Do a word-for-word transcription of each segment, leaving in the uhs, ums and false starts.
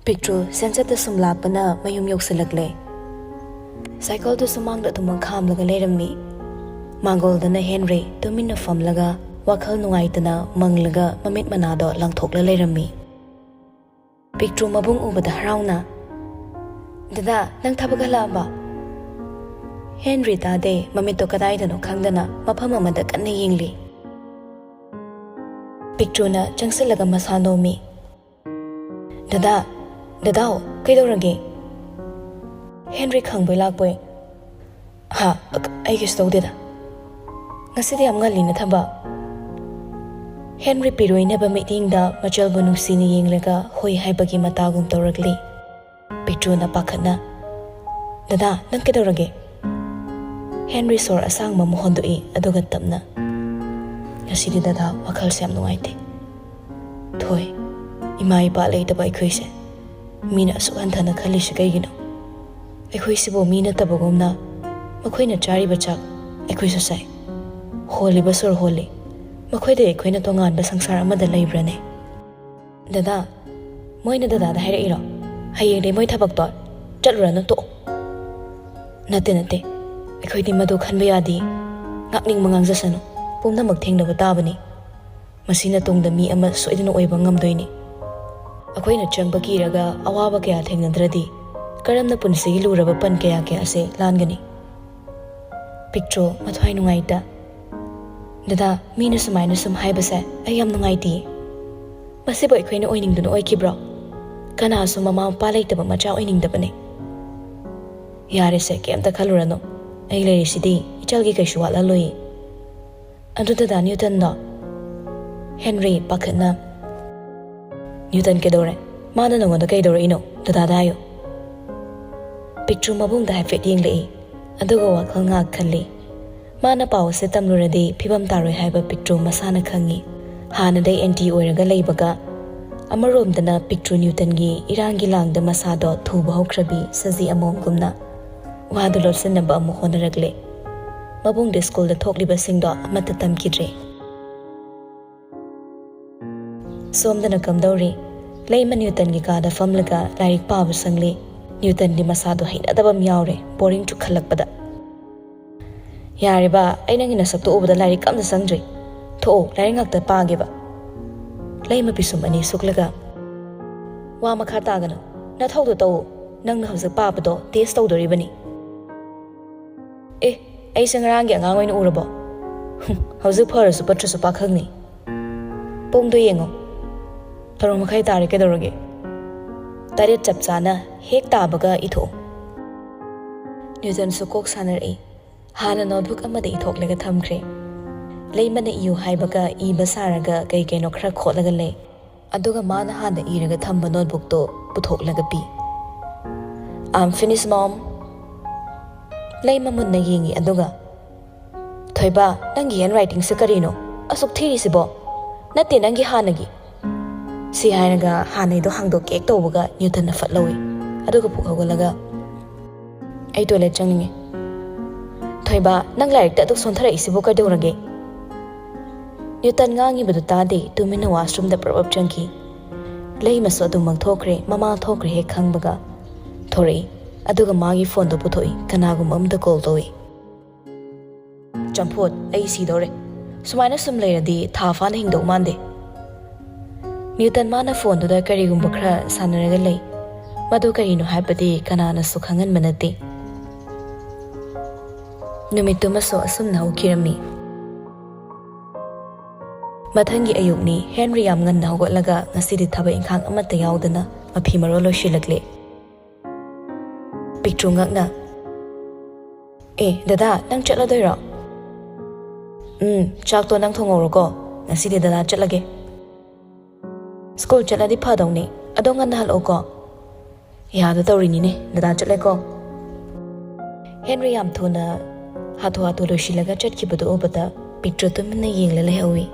ꯄꯤꯛꯇ꯭ꯔꯨ ꯁꯟꯁꯦꯠꯇ ꯁꯨꯝ ꯂꯥꯛꯄꯅ ꯃꯌꯨꯝ ꯌꯧꯁꯤꯜꯂꯛꯂꯦ꯫ ꯁꯥꯏꯀꯜꯗꯨ ꯁꯨꯃꯥꯡꯗ ꯑꯗꯨꯃꯛ ꯈꯥꯝꯂꯒ ꯂꯩꯔꯝꯃꯤ꯫ ꯃꯥꯡꯒꯣꯜꯗꯅ ꯍꯦꯟꯔꯤ ꯇꯨꯃꯤꯟꯅ ꯐꯝꯂꯒ ꯋꯥꯈꯜ ꯅꯨꯡꯉꯥꯏꯇꯅ ꯃꯪꯂꯒ ꯃꯃꯤꯠ ꯃꯅꯥꯗꯣ ꯂꯥꯡꯊꯣꯛꯂ ꯂꯩꯔꯝꯃꯤ꯫ ꯄꯤꯛꯇ꯭ꯔꯨ ꯃꯕꯨꯡ ꯎꯕꯗ ꯍꯔꯥꯎꯅ, "ꯗꯗꯥ, ꯅꯪ ꯊꯕꯛ ꯍꯜꯂꯛꯑꯕ?" ꯍꯦꯟꯔꯤ ꯇꯥꯗꯦ, ꯃꯃꯤꯠꯇꯣ ꯀꯗꯥꯏꯗꯅꯣ ꯈꯪꯗꯅ ꯃꯐꯝ ꯑꯃꯗ ꯀꯟꯅ ꯌꯦꯡꯂꯤ꯫ ꯄꯤꯛꯇ꯭ꯔꯨꯅ ꯆꯪꯁꯤꯜꯂꯒ ꯃꯁꯥ ꯅꯣꯝꯃꯤ꯫ "ꯗꯗꯥ, ꯗꯗꯥꯎ, ꯀꯩꯗꯧꯔꯒꯦ?" ꯍꯦꯟꯔꯤ ꯈꯪꯕꯣꯏ ꯂꯥꯛꯄꯣꯏ, "ꯍꯥ, ꯑ-, ꯑꯩ ꯀꯩꯁꯨ ꯇꯧꯗꯦꯗ꯫ ꯉꯁꯤꯗꯤ ꯌꯥꯝ ꯉꯜꯂꯤꯅ ꯊꯕꯛ?" ꯍꯦꯟꯔꯤ ꯄꯤꯔꯣꯏꯅꯕ ꯃꯤꯠꯌꯦꯡꯗ ꯃꯆꯜꯕꯨ ꯅꯨꯡꯁꯤꯅ ꯌꯦꯡꯂꯒ ꯍꯣꯏ ꯍꯥꯏꯕꯒꯤ ꯃꯇꯥꯒꯨꯝ ꯇꯧꯔꯛꯂꯤ꯫ ꯄꯤꯛꯇ꯭ꯔꯨꯅ ꯄꯥꯈꯠꯅ, "ꯗꯗꯥ, ꯅꯪ ꯀꯩꯗꯧꯔꯒꯦ?" ꯍꯦꯟꯔꯤ ꯁꯣꯔ ꯑꯁꯥꯡꯕ ꯑꯃ ꯍꯣꯟꯗꯣꯛꯏ, ꯑꯗꯨꯒ ꯇꯞꯅ, "ꯉꯁꯤꯗꯤ ꯗꯗꯥ ꯋꯥꯈꯜꯁꯦ ꯌꯥꯝ ꯅꯨꯡꯉꯥꯏꯇꯦ꯫ ꯊꯣꯏ, ꯏꯃꯥ ꯏꯄꯥ ꯂꯩꯇꯕ ꯑꯩꯈꯣꯏꯁꯦ ꯃꯤꯅ ꯑꯁꯨꯛ ꯍꯟꯊꯅ ꯈꯜꯂꯤꯁꯤ ꯀꯩꯒꯤꯅꯣ? ꯑꯩꯈꯣꯏꯁꯤꯕꯨ ꯃꯤ ꯅꯠꯇꯕꯒꯨꯝꯅ ꯃꯈꯣꯏꯅ ꯆꯥꯔꯤꯕ ꯆꯥꯛ ꯑꯩꯈꯣꯏꯁꯨ ꯆꯥꯏ, ꯍꯣꯜꯂꯤꯕ ꯁꯣꯔ ꯍꯣꯜꯂꯤ꯫ ꯃꯈꯣꯏꯗ ꯑꯩꯈꯣꯏꯅ ꯇꯣꯉꯥꯟꯕ ꯁꯪꯁꯥꯔ ꯑꯃꯗ ꯂꯩꯕ꯭ꯔꯥꯅꯦ?" "ꯗꯗꯥ, ꯃꯣꯏꯅ ꯗꯗꯥꯗ ꯍꯥꯏꯔꯛꯏꯔꯣ? ꯍꯌꯦꯡꯗꯤ ꯃꯣꯏ ꯊꯕꯛꯇꯣ ꯆꯠꯂꯨꯔꯅꯨ, ꯇꯣꯛꯑꯣ꯫" "ꯅꯠꯇꯦ, ꯅꯠꯇꯦ꯫ ꯑꯩꯈꯣꯏꯗꯤ ꯃꯗꯨ ꯈꯟꯕ ꯌꯥꯗꯦ꯫ ꯉꯥꯡꯅꯤꯡꯕ ꯉꯥꯡꯖꯁꯅꯨ꯫ ꯄꯨꯝꯅꯃꯛ ꯊꯦꯡꯅꯕ ꯇꯥꯕꯅꯤ꯫ ꯃꯁꯤꯅ ꯇꯨꯡꯗ ꯃꯤ ꯑꯃ ꯁꯣꯏꯗꯅ ꯑꯣꯏꯕ ꯉꯝꯗꯣꯏꯅꯤ꯫ ꯑꯩꯈꯣꯏꯅ ꯆꯪꯕ ꯀꯤꯔꯒ ꯑꯋꯥꯕ ꯀꯌꯥ ꯊꯦꯡꯅꯗ꯭ꯔꯗꯤ ꯀꯔꯝꯅ ꯄꯨꯟꯁꯤꯒꯤ ꯂꯨꯔꯕ ꯄꯟ ꯀꯌꯥ ꯀꯌꯥꯁꯦ ꯂꯥꯟꯒꯅꯤ?" ꯄꯤꯛꯇ꯭ꯔꯨ ꯃꯊ꯭ꯋꯥꯏ ꯅꯨꯡꯉꯥꯏꯇ, "ꯗꯗꯥ, ꯃꯤꯅ ꯁꯨꯃꯥꯏꯅ ꯁꯨꯝ ꯍꯥꯏꯕꯁꯦ ꯑꯩ ꯌꯥꯝ ꯅꯨꯡꯉꯥꯏꯇꯦ꯫ ꯃꯁꯤꯕꯨ ꯑꯩꯈꯣꯏꯅ ꯑꯣꯏꯅꯤꯡꯗꯨꯅ ꯑꯣꯏꯈꯤꯕ꯭ꯔꯣ? ꯀꯅꯥꯁꯨ ꯃꯃꯥ ꯃꯄꯥ ꯂꯩꯇꯕ ꯃꯆꯥ ꯑꯣꯏꯅꯤꯡꯗꯕꯅꯦ꯫ ꯌꯥꯔꯦꯁꯦ, ꯀꯩꯝꯇ ꯈꯜꯂꯨꯔꯅꯨ꯫ ꯑꯩ ꯂꯩꯔꯤꯁꯤꯗꯤ ꯏꯆꯜꯒꯤ ꯀꯩꯁꯨ ꯋꯥꯠꯍꯜꯂꯣꯏ꯫" "ꯑꯗꯨ ꯗꯗꯥ ꯅ꯭ꯌꯨꯇꯟꯗꯣ?" ꯍꯦꯟꯔꯤ ꯄꯥꯈꯠꯅ, "ꯅ꯭ꯌꯨꯇꯟ ꯀꯩꯗꯧꯔꯦ? ꯃꯥꯅ ꯅꯉꯣꯟꯗ ꯀꯩꯗꯧꯔꯛꯏꯅꯣ? ꯗꯗꯥꯗ ꯍꯥꯏꯌꯨ꯫" ꯄꯤꯛꯇ꯭ꯔꯨ ꯃꯕꯨꯡꯗ ꯍꯥꯏꯐꯦꯠ ꯌꯦꯡꯂꯛꯏ, ꯑꯗꯨꯒ ꯋꯥꯈꯜ ꯉꯥꯛ ꯈꯜꯂꯤ꯫ ꯃꯥꯅ ꯄꯥꯎ ꯑꯁꯤ ꯇꯝꯂꯨꯔꯗꯤ ꯐꯤꯕꯝ ꯇꯥꯔꯣꯏ ꯍꯥꯏꯕ ꯄꯤꯛꯇ꯭ꯔꯨ ꯃꯁꯥꯅ ꯈꯪꯉꯤ꯫ ꯍꯥꯟꯅꯗꯩ ꯑꯦꯟꯇꯤ ꯑꯣꯏꯔꯒ ꯂꯩꯕꯒ, ꯑꯃꯔꯣꯝꯗꯅ ꯄꯤꯛꯇ꯭ꯔꯨ ꯅ꯭ꯌꯨꯇꯟꯒꯤ ꯏꯔꯥꯡꯒꯤ ꯂꯥꯡꯗ ꯃꯁꯥꯗꯣ ꯊꯨꯕ ꯍꯧꯈ꯭ꯔꯕꯤ ꯁꯖꯤ ꯑꯃꯣꯝꯒꯨꯝꯅ ꯋꯥꯗꯨ ꯂꯣꯠꯁꯤꯟꯅꯕ ꯑꯃꯨꯛ ꯍꯣꯠꯅꯔꯛꯂꯦ꯫ ꯃꯕꯨꯡꯗꯤ ꯁ꯭ꯀꯨꯜꯗ ꯊꯣꯛꯂꯤꯕꯁꯤꯡꯗꯣ ꯑꯃꯠꯇ ꯇꯝꯈꯤꯗ꯭ꯔꯦ꯫ ꯁꯣꯝꯗꯅ ꯀꯝꯗꯧꯔꯤ? ꯂꯩꯃ ꯅ꯭ꯌꯨꯇꯟꯒꯤ ꯀꯥꯗ ꯐꯝꯂꯒ ꯂꯥꯏꯔꯤꯛ ꯄꯥꯕ ꯁꯪꯂꯤ꯫ ꯅ꯭ꯌꯨꯇꯟꯗꯤ ꯃꯁꯥꯗꯣ ꯍꯩꯅꯗꯕ ꯑꯃ ꯌꯥꯎꯔꯦ, ꯕꯣꯔꯤꯡ ꯆꯨꯈꯠꯂꯛꯄꯗ꯫ "ꯌꯥꯔꯦꯕ, ꯑꯩ ꯅꯪꯒꯤ ꯅꯁꯛꯇꯣ ꯎꯕꯗ ꯂꯥꯏꯔꯤꯛ ꯑꯝꯇ ꯆꯪꯗ꯭ꯔꯤ꯫ ꯊꯣꯛꯑꯣ, ꯂꯥꯏꯔꯤꯛ ꯉꯥꯛꯇ ꯄꯥꯒꯦꯕ"꯫ ꯂꯩꯃ ꯄꯤꯁꯨꯝ ꯑꯅꯤ ꯁꯨꯛꯂꯒ, "ꯋꯥ ꯃꯈꯥ ꯇꯥꯒꯅꯨ, ꯅꯊꯧꯗꯣ ꯇꯧꯑꯣ꯫ ꯅꯪꯅ ꯍꯧꯖꯤꯛ ꯄꯥꯕꯗꯣ ꯇꯦꯁ ꯇꯧꯗꯣꯔꯤꯕꯅꯤ"꯫ "ꯑꯦ, ꯑꯩꯁꯦ ꯉꯔꯥꯡꯒꯤ ꯑꯉꯥꯡ ꯑꯣꯏꯅ ꯎꯔꯕꯣ? ꯍꯨꯝ, ꯍꯧꯖꯤꯛ ꯐꯔꯁꯨ ꯄꯠꯇ꯭ꯔꯁꯨ ꯄꯥꯈꯪꯅꯤ꯫ ꯄꯨꯡꯗꯣ ꯌꯦꯡꯉꯣ, ꯇꯔꯨꯛ ꯃꯈꯥꯏ ꯇꯥꯔꯦ, ꯀꯩꯗꯧꯔꯒꯦ? ꯇꯔꯦꯠ ꯆꯞ ꯆꯥꯅ ꯍꯦꯛ ꯇꯥꯕꯒ ꯏꯊꯣꯛꯑꯣ"꯫ ꯅ꯭ꯌꯨꯇꯟꯁꯨ ꯀꯣꯛ ꯁꯥꯟꯅꯔꯛꯏ꯫ ꯍꯥꯟꯅ ꯅꯣꯠꯕꯨꯛ ꯑꯃꯗ ꯏꯊꯣꯛꯂꯒ ꯊꯝꯈ꯭ꯔꯦ꯫ ꯂꯩꯃꯅ ꯏꯌꯨ ꯍꯥꯏꯕꯒ ꯏꯕ ꯁꯥꯔꯒ ꯀꯩ ꯀꯩꯅꯣ ꯈꯔ ꯈꯣꯠꯂꯒ ꯂꯩ꯫ ꯑꯗꯨꯒ ꯃꯥꯅ ꯍꯥꯟꯅ ꯏꯔꯒ ꯊꯝꯕ ꯅꯣꯠꯕꯨꯛꯇꯣ ꯄꯨꯊꯣꯛꯂꯒ ꯄꯤ꯫ "I'm finished, Mom"꯫ ꯂꯩꯃ ꯃꯨꯟꯅ ꯌꯦꯡꯉꯤ, ꯑꯗꯨꯒ, "ꯊꯣꯏꯕ, ꯅꯪꯒꯤ ꯍꯦꯟ ꯔꯥꯏꯇꯤꯡꯁꯦ ꯀꯔꯤꯅꯣ ꯑꯁꯨꯛ ꯊꯤꯔꯤꯁꯤꯕꯣ? ꯅꯠꯇꯦ, ꯅꯪꯒꯤ ꯍꯥꯟꯅꯒꯤ"꯫ ꯁꯤ ꯍꯥꯏꯔꯒ ꯍꯥꯟꯅꯩꯗꯣ ꯍꯥꯡꯗꯣꯛꯀꯦ ꯇꯧꯕꯒ ꯅ꯭ꯌꯨꯇꯟꯅ ꯐꯠ ꯂꯧꯏ꯫ ꯑꯗꯨꯒ ꯐꯨꯛ ꯍꯧꯒꯠꯂꯒ, "ꯑꯩ ꯇꯣꯏꯂꯦꯠ ꯆꯪꯅꯤꯡꯉꯦ"꯫ "ꯊꯣꯏꯕ, ꯅꯪ ꯂꯥꯏꯔꯤꯛꯇ ꯑꯗꯨꯛ ꯁꯣꯟꯊꯔꯛꯏꯁꯤꯕꯨ ꯀꯩꯗꯧꯔꯒꯦ?" ꯅ꯭ꯌꯨꯇꯟ ꯉꯥꯡꯉꯤꯕꯗꯨ ꯇꯥꯗꯦ, ꯇꯨꯃꯤꯟꯅ ꯋꯥꯁꯔꯨꯝꯗ ꯄ꯭ꯔꯞ ꯄ꯭ꯔꯞ ꯆꯪꯈꯤ꯫ ꯂꯩꯃꯁꯨ ꯑꯗꯨꯃꯛ ꯊꯣꯛꯈ꯭ꯔꯦ, ꯃꯃꯥ ꯊꯣꯛꯈ꯭ꯔꯦ ꯍꯦꯛ ꯈꯪꯕꯒ꯫ ꯊꯣꯔꯛꯏ, ꯑꯗꯨꯒ ꯃꯥꯒꯤ ꯐꯣꯟꯗꯣ ꯄꯨꯊꯣꯛꯏ, ꯀꯅꯥꯒꯨꯝꯕ ꯑꯃꯗ ꯀꯣꯜ ꯇꯧꯏ꯫ "ꯆꯝꯐꯨꯠ, ꯑꯩ ꯁꯤꯗꯧꯔꯦ꯫ ꯁꯨꯃꯥꯏꯅ ꯁꯨꯝ ꯂꯩꯔꯗꯤ ꯊꯥ ꯐꯥꯅ ꯍꯤꯡꯗꯧ ꯃꯥꯟꯗꯦ"꯫ ꯅ꯭ꯌꯨꯇꯟ ꯃꯥꯅ ꯐꯣꯟꯗꯨꯗ ꯀꯔꯤꯒꯨꯝꯕ ꯈꯔ ꯁꯥꯟꯅꯔꯒ ꯂꯩ꯫ ꯃꯗꯨ ꯀꯔꯤꯅꯣ ꯍꯥꯏꯕꯗꯤ ꯀꯅꯥꯅꯁꯨ ꯈꯪꯍꯟꯕ ꯅꯠꯇꯦ꯫ ꯅꯨꯃꯤꯠꯇꯨꯃꯁꯨ ꯑꯁꯨꯝꯅ ꯍꯧꯈꯤꯔꯝꯃꯤ꯫ ꯃꯊꯪꯒꯤ ꯑꯌꯨꯛꯅꯤ꯫ ꯍꯦꯟꯔꯤ ꯌꯥꯝ ꯉꯟꯅ ꯍꯧꯒꯠꯂꯒ ꯉꯁꯤꯗꯤ ꯊꯕꯛ ꯏꯪꯈꯥꯡ ꯑꯃꯠꯇ ꯌꯥꯎꯗꯅ ꯃꯐꯤ ꯃꯔꯣꯜ ꯂꯣꯏꯁꯤꯜꯂꯛꯂꯦ꯫ ꯄꯤꯛꯇ꯭ꯔꯨ ꯉꯛꯅ, "ꯑꯦ, ꯗꯗꯥ, ꯅꯪ ꯆꯠꯂꯗꯣꯏꯔꯣ?" "ꯎꯝ, ꯆꯥꯛꯇꯣ ꯅꯪ ꯊꯣꯡꯍꯧꯔꯣꯀꯣ꯫ ꯉꯁꯤꯗꯤ ꯗꯗꯥ ꯆꯠꯂꯒꯦ"꯫ "ꯁ꯭ꯀꯨꯜ ꯆꯠꯂꯗꯤ ꯐꯗꯧꯅꯦ꯫ ꯑꯗꯣ ꯉꯟꯅ ꯍꯜꯂꯛꯎꯀꯣ"꯫ "ꯌꯥꯗ ꯇꯧꯔꯤꯅꯤꯅꯦ, ꯗꯗꯥ ꯆꯠꯂꯦꯀꯣ"꯫ ꯍꯦꯟꯔꯤ ꯌꯥꯝ ꯊꯨꯅ ꯍꯥꯊꯨ ꯍꯥꯊꯨ ꯂꯣꯏꯁꯤꯜꯂꯒ ꯆꯠꯈꯤꯕꯗꯨ ꯎꯕꯗ ꯄꯤꯛꯇ꯭ꯔꯨ ꯇꯨꯃꯤꯟꯅ ꯌꯦꯡꯂ ꯂꯩꯍꯧꯏ꯫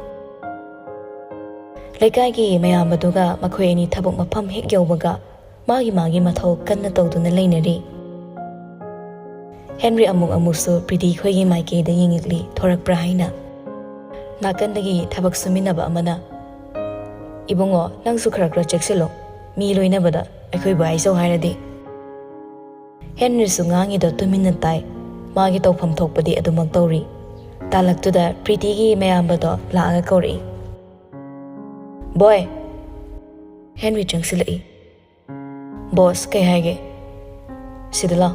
ꯂꯩꯀꯥꯏꯒꯤ ꯃꯌꯥꯝ ꯑꯗꯨꯒ ꯃꯈꯣꯏ ꯑꯅꯤ ꯊꯕꯛ ꯃꯐꯝ ꯍꯦꯛ ꯌꯧꯕꯒ ꯃꯥꯒꯤ ꯃꯥꯒꯤ ꯃꯊꯧ ꯀꯟꯅ ꯇꯧꯗꯨꯅ ꯂꯩꯅꯔꯤ꯫ ꯍꯦꯟꯔꯤ ꯑꯃꯨꯛ ꯑꯃꯨꯛꯁꯨ ꯄ꯭ꯔꯤꯇꯤ ꯈꯣꯏꯒꯤ ꯃꯥꯏꯀꯩꯗ ꯌꯦꯡꯉꯛꯂꯤ, ꯊꯣꯔꯛꯄ꯭ꯔꯥ ꯍꯥꯏꯅ꯫ ꯅꯥꯀꯟꯗꯒꯤ ꯊꯕꯛ ꯁꯨꯃꯤꯟꯅꯕ ꯑꯃꯅ, ꯏꯕꯨꯡꯉꯣ, ꯅꯪꯁꯨ ꯈꯔ ꯈꯔ ꯆꯦꯛꯁꯤꯜꯂꯣ꯫ ꯃꯤ ꯂꯣꯏꯅꯕꯗ ꯑꯩꯈꯣꯏꯕꯨ ꯍꯥꯏꯖꯧ ꯍꯥꯏꯔꯗꯤ꯫ ꯍꯦꯟꯔꯤꯁꯨ ꯉꯥꯡꯉꯤꯗꯣ ꯇꯨꯃꯤꯟꯅ ꯇꯥꯏ꯫ ꯃꯥꯒꯤ ꯇꯧꯐꯝ ꯊꯣꯛꯄꯗꯤ ꯑꯗꯨꯃꯛ ꯇꯧꯔꯤ꯫ ꯇꯥꯂꯛꯇꯨꯗ ꯄ꯭ꯔꯤꯇꯤꯒꯤ ꯃꯌꯥꯝꯕꯗꯣ ꯂꯥꯛꯑꯒ ꯀꯧꯔꯛꯏ꯫ "ꯕꯣꯏ!" ꯍꯦꯟꯔꯤ ꯆꯪꯁꯤꯜꯂꯛꯏ꯫ "ꯕꯣꯁ, ꯀꯩ ꯍꯥꯏꯒꯦ?" "ꯁꯤꯗ ꯂꯥꯎ꯫"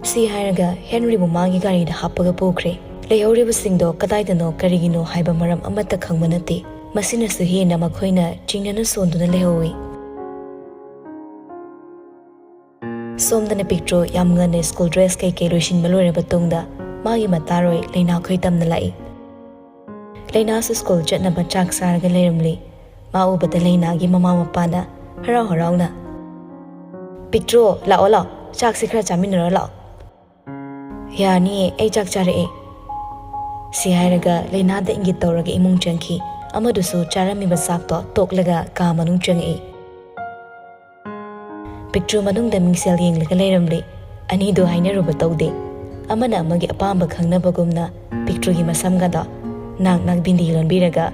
ꯁꯤ ꯍꯥꯏꯔꯒ ꯍꯦꯟꯔꯤꯕꯨ ꯃꯥꯒꯤ ꯒꯥꯔꯤꯗ ꯍꯥꯞꯄꯒ ꯄꯨꯈ꯭ꯔꯦ꯫ ꯂꯩꯍꯧꯔꯤꯕꯁꯤꯡꯗꯣ ꯀꯗꯥꯏꯗꯅꯣ, ꯀꯔꯤꯒꯤꯅꯣ ꯍꯥꯏꯕ ꯃꯔꯝ ꯑꯃꯠꯇ ꯈꯪꯕ ꯅꯠꯇꯦ꯫ ꯃꯁꯤꯅꯁꯨ ꯍꯦꯟꯅ ꯃꯈꯣꯏꯅ ꯆꯤꯡꯅꯅ ꯁꯣꯟꯗꯨꯅ ꯂꯩꯍꯧꯏ꯫ ꯁꯣꯝꯗꯅ ꯄꯤꯛꯇ꯭ꯔꯨ ꯌꯥꯝ ꯉꯟꯅ ꯁ꯭ꯀꯨꯜ ꯗ꯭ꯔꯦꯁ ꯀꯩꯀꯩ ꯂꯣꯏꯁꯤꯟꯕ ꯂꯣꯏꯔꯕ ꯇꯨꯡꯗ ꯃꯥꯒꯤ ꯃꯇꯥꯔꯣꯏ ꯂꯩꯅꯥꯈꯣꯏ ꯇꯝꯅ ꯂꯥꯛꯏ꯫ ꯂꯩꯅꯥꯁꯨ ꯁ꯭ꯀꯨꯜ ꯆꯠꯅꯕ ꯆꯥꯛ ꯆꯥꯔꯒ ꯂꯩꯔꯝꯂꯤ꯫ ꯃꯥ ꯎꯕꯗ ꯂꯩꯅꯥꯒꯤ ꯃꯃꯥ ꯃꯄꯥꯅ ꯍꯔꯥꯎ ꯍꯔꯥꯎꯅ, "ꯄꯤꯛꯇ꯭ꯔꯨ, ꯂꯥꯛꯑꯣ ꯂꯥꯛꯑꯣ, ꯆꯥꯛꯁꯤ ꯈꯔ ꯆꯥꯃꯤꯟꯅꯔꯣ ꯂꯥꯛꯑꯣ꯫" "ꯌꯥꯅꯤꯌꯦ, ꯑꯩ ꯆꯥꯛ ꯆꯥꯔꯛꯑꯦ꯫" ꯁꯤ ꯍꯥꯏꯔꯒ ꯂꯩꯅꯥꯗ ꯏꯪꯒꯤꯠ ꯇꯧꯔꯒ ꯏꯃꯨꯡ ꯆꯪꯈꯤ꯫ ꯑꯃꯗꯨꯁꯨ ꯆꯥꯔꯝꯃꯤꯕ ꯆꯥꯛꯇꯣ ꯇꯣꯛꯂꯒ ꯀꯥ ꯃꯅꯨꯡ ꯆꯪꯉꯛꯏ꯫ ꯄꯤꯛꯇ꯭ꯔꯨ ꯃꯅꯨꯡꯗ ꯃꯤꯡꯁꯦꯜ ꯌꯦꯡꯂꯒ ꯂꯩꯔꯝꯂꯦ꯫ ꯑꯅꯤꯗꯨ ꯍꯥꯏꯅꯔꯨꯕ ꯇꯧꯗꯦ꯫ ꯑꯃꯅ ꯑꯃꯒꯤ ꯑꯄꯥꯝꯕ ꯈꯪꯅꯕꯒꯨꯝꯅ ꯄꯤꯛꯇ꯭ꯔꯨꯒꯤ ꯃꯁꯝꯒꯗꯣ ꯅꯥꯛ ꯅꯥꯛ ꯕꯤꯟꯗꯤ ꯂꯣꯟꯕꯤꯔꯒ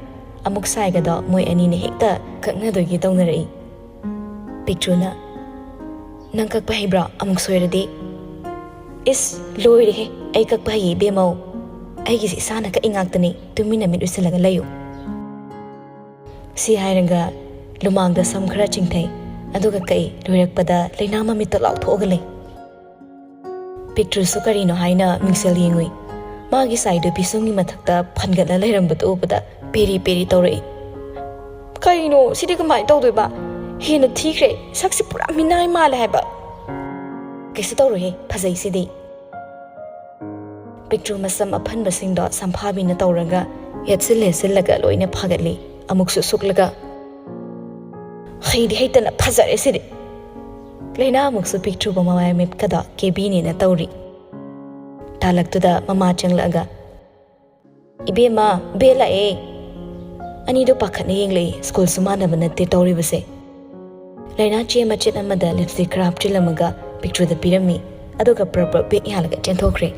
ꯑꯃꯨꯛ ꯁꯥꯏꯒꯗꯣ ꯃꯣꯏ ꯑꯅꯤꯅ ꯍꯦꯛꯇ ꯀꯛꯅꯗꯣꯏꯒꯤ ꯇꯧꯅꯔꯛꯏ꯫ ꯄꯤꯛꯇ꯭ꯔꯨꯅ, "ꯅꯪ ꯀꯛꯄ ꯍꯩꯕ꯭ꯔꯣ? ꯑꯃꯨꯛ ꯁꯣꯏꯔꯗꯤ?" "ꯏꯁ, ꯂꯣꯏꯔꯦꯍꯦ, ꯑꯩ ꯀꯛꯄ ꯍꯩꯌꯦ ꯏꯕꯦꯝꯃꯧ꯫ ꯑꯩꯒꯤꯁꯦ ꯏꯁꯥꯅ ꯀꯛꯏ ꯉꯥꯛꯇꯅꯤ, ꯇꯨꯃꯤꯟꯅ ꯃꯤꯠ ꯎꯏꯁꯤꯜꯂꯒ ꯂꯩꯌꯨ꯫" ꯁꯤ ꯍꯥꯏꯔꯒ ꯂꯨꯃꯥꯡꯗ ꯁꯝ ꯈꯔ ꯆꯤꯡꯊꯩ, ꯑꯗꯨꯒ ꯀꯛꯏ꯫ ꯂꯣꯏꯔꯛꯄꯗ ꯂꯩꯅꯥ ꯃꯃꯤꯠꯇꯣ ꯂꯥꯎꯊꯣꯛꯑꯒ ꯂꯩ꯫ ꯄꯤꯛꯇ꯭ꯔꯨꯁꯨ ꯀꯔꯤꯅꯣ ꯍꯥꯏꯅ ꯃꯤꯡꯁꯦꯜ ꯌꯦꯡꯉꯨꯏ꯫ ꯃꯥꯒꯤ ꯁꯥꯏꯗꯨ ꯄꯤꯁꯨꯝꯒꯤ ꯃꯊꯛꯇ ꯐꯟꯒꯠꯂ ꯂꯩꯔꯝꯕꯗꯨ ꯎꯕꯗ ꯄꯦꯔꯤ ꯄꯦꯔꯤ ꯇꯧꯔꯛꯏ꯫ "ꯀꯩꯅꯣ ꯁꯤꯗꯤ, ꯀꯃꯥꯏꯅ ꯇꯧꯗꯣꯏꯕ? ꯍꯦꯟꯅ ꯊꯤꯈ꯭ꯔꯦ, ꯁꯛꯁꯤ ꯄꯨꯔꯥ ꯃꯤꯅꯥꯏ ꯃꯥꯜꯂꯦ ꯍꯥꯏꯕ꯫" "ꯀꯩꯁꯨ ꯇꯧꯔꯣꯏꯍꯦ, ꯐꯖꯩꯁꯤꯗꯤ꯫" ꯄꯤꯛꯇ꯭ꯔꯨ ꯃꯁꯝ ꯑꯐꯟꯕꯁꯤꯡꯗꯣ ꯁꯝꯐꯥꯕꯤꯅ ꯇꯧꯔꯒ ꯌꯦꯠꯁꯤꯜ ꯌꯦꯠꯁꯤꯜꯂꯒ ꯂꯣꯏꯅ ꯐꯥꯒꯠꯂꯤ꯫ ꯑꯃꯨꯛꯁꯨ ꯁꯨꯛꯂꯒ, "ꯍꯩꯗꯤ ꯍꯩꯇꯅ ꯐꯖꯔꯦ ꯁꯤꯗꯤ꯫" ꯂꯩꯅꯥ ꯑꯃꯨꯛꯁꯨ ꯄꯤꯛꯇ꯭ꯔꯨꯕ ꯃꯃꯥꯏ ꯃꯤꯠꯀꯗꯣ ꯀꯦꯕꯤꯅꯦꯅ ꯇꯧꯔꯤ꯫ ꯇꯥꯂꯛꯇꯨꯗ ꯃꯃꯥ ꯆꯪꯂꯛꯑꯒ, "ꯏꯕꯦꯝꯃ, ꯕꯦ ꯂꯥꯛꯑꯦ꯫" ꯑꯅꯤꯗꯣ ꯄꯥꯈꯠꯅ ꯌꯦꯡꯂꯛꯏ꯫ ꯁ꯭ꯀꯨꯜꯁꯨ ꯃꯥꯟꯅꯕ ꯅꯠꯇꯦ ꯇꯧꯔꯤꯕꯁꯦ꯫ ꯂꯩꯅꯥ ꯆꯦ ꯃꯆꯦꯠ ꯑꯃꯗ ꯂꯤꯞꯁꯇꯤꯛ ꯈꯔ ꯍꯥꯞꯆꯤꯜꯂꯝꯃꯒ ꯄꯤꯛꯇ꯭ꯔꯨꯗ ꯄꯤꯔꯝꯃꯤ꯫ ꯑꯗꯨꯒ ꯄ꯭ꯔꯞ ꯄ꯭ꯔꯞ ꯕꯦꯛ ꯌꯥꯜꯂꯒ ꯆꯦꯟꯊꯣꯛꯈ꯭ꯔꯦ꯫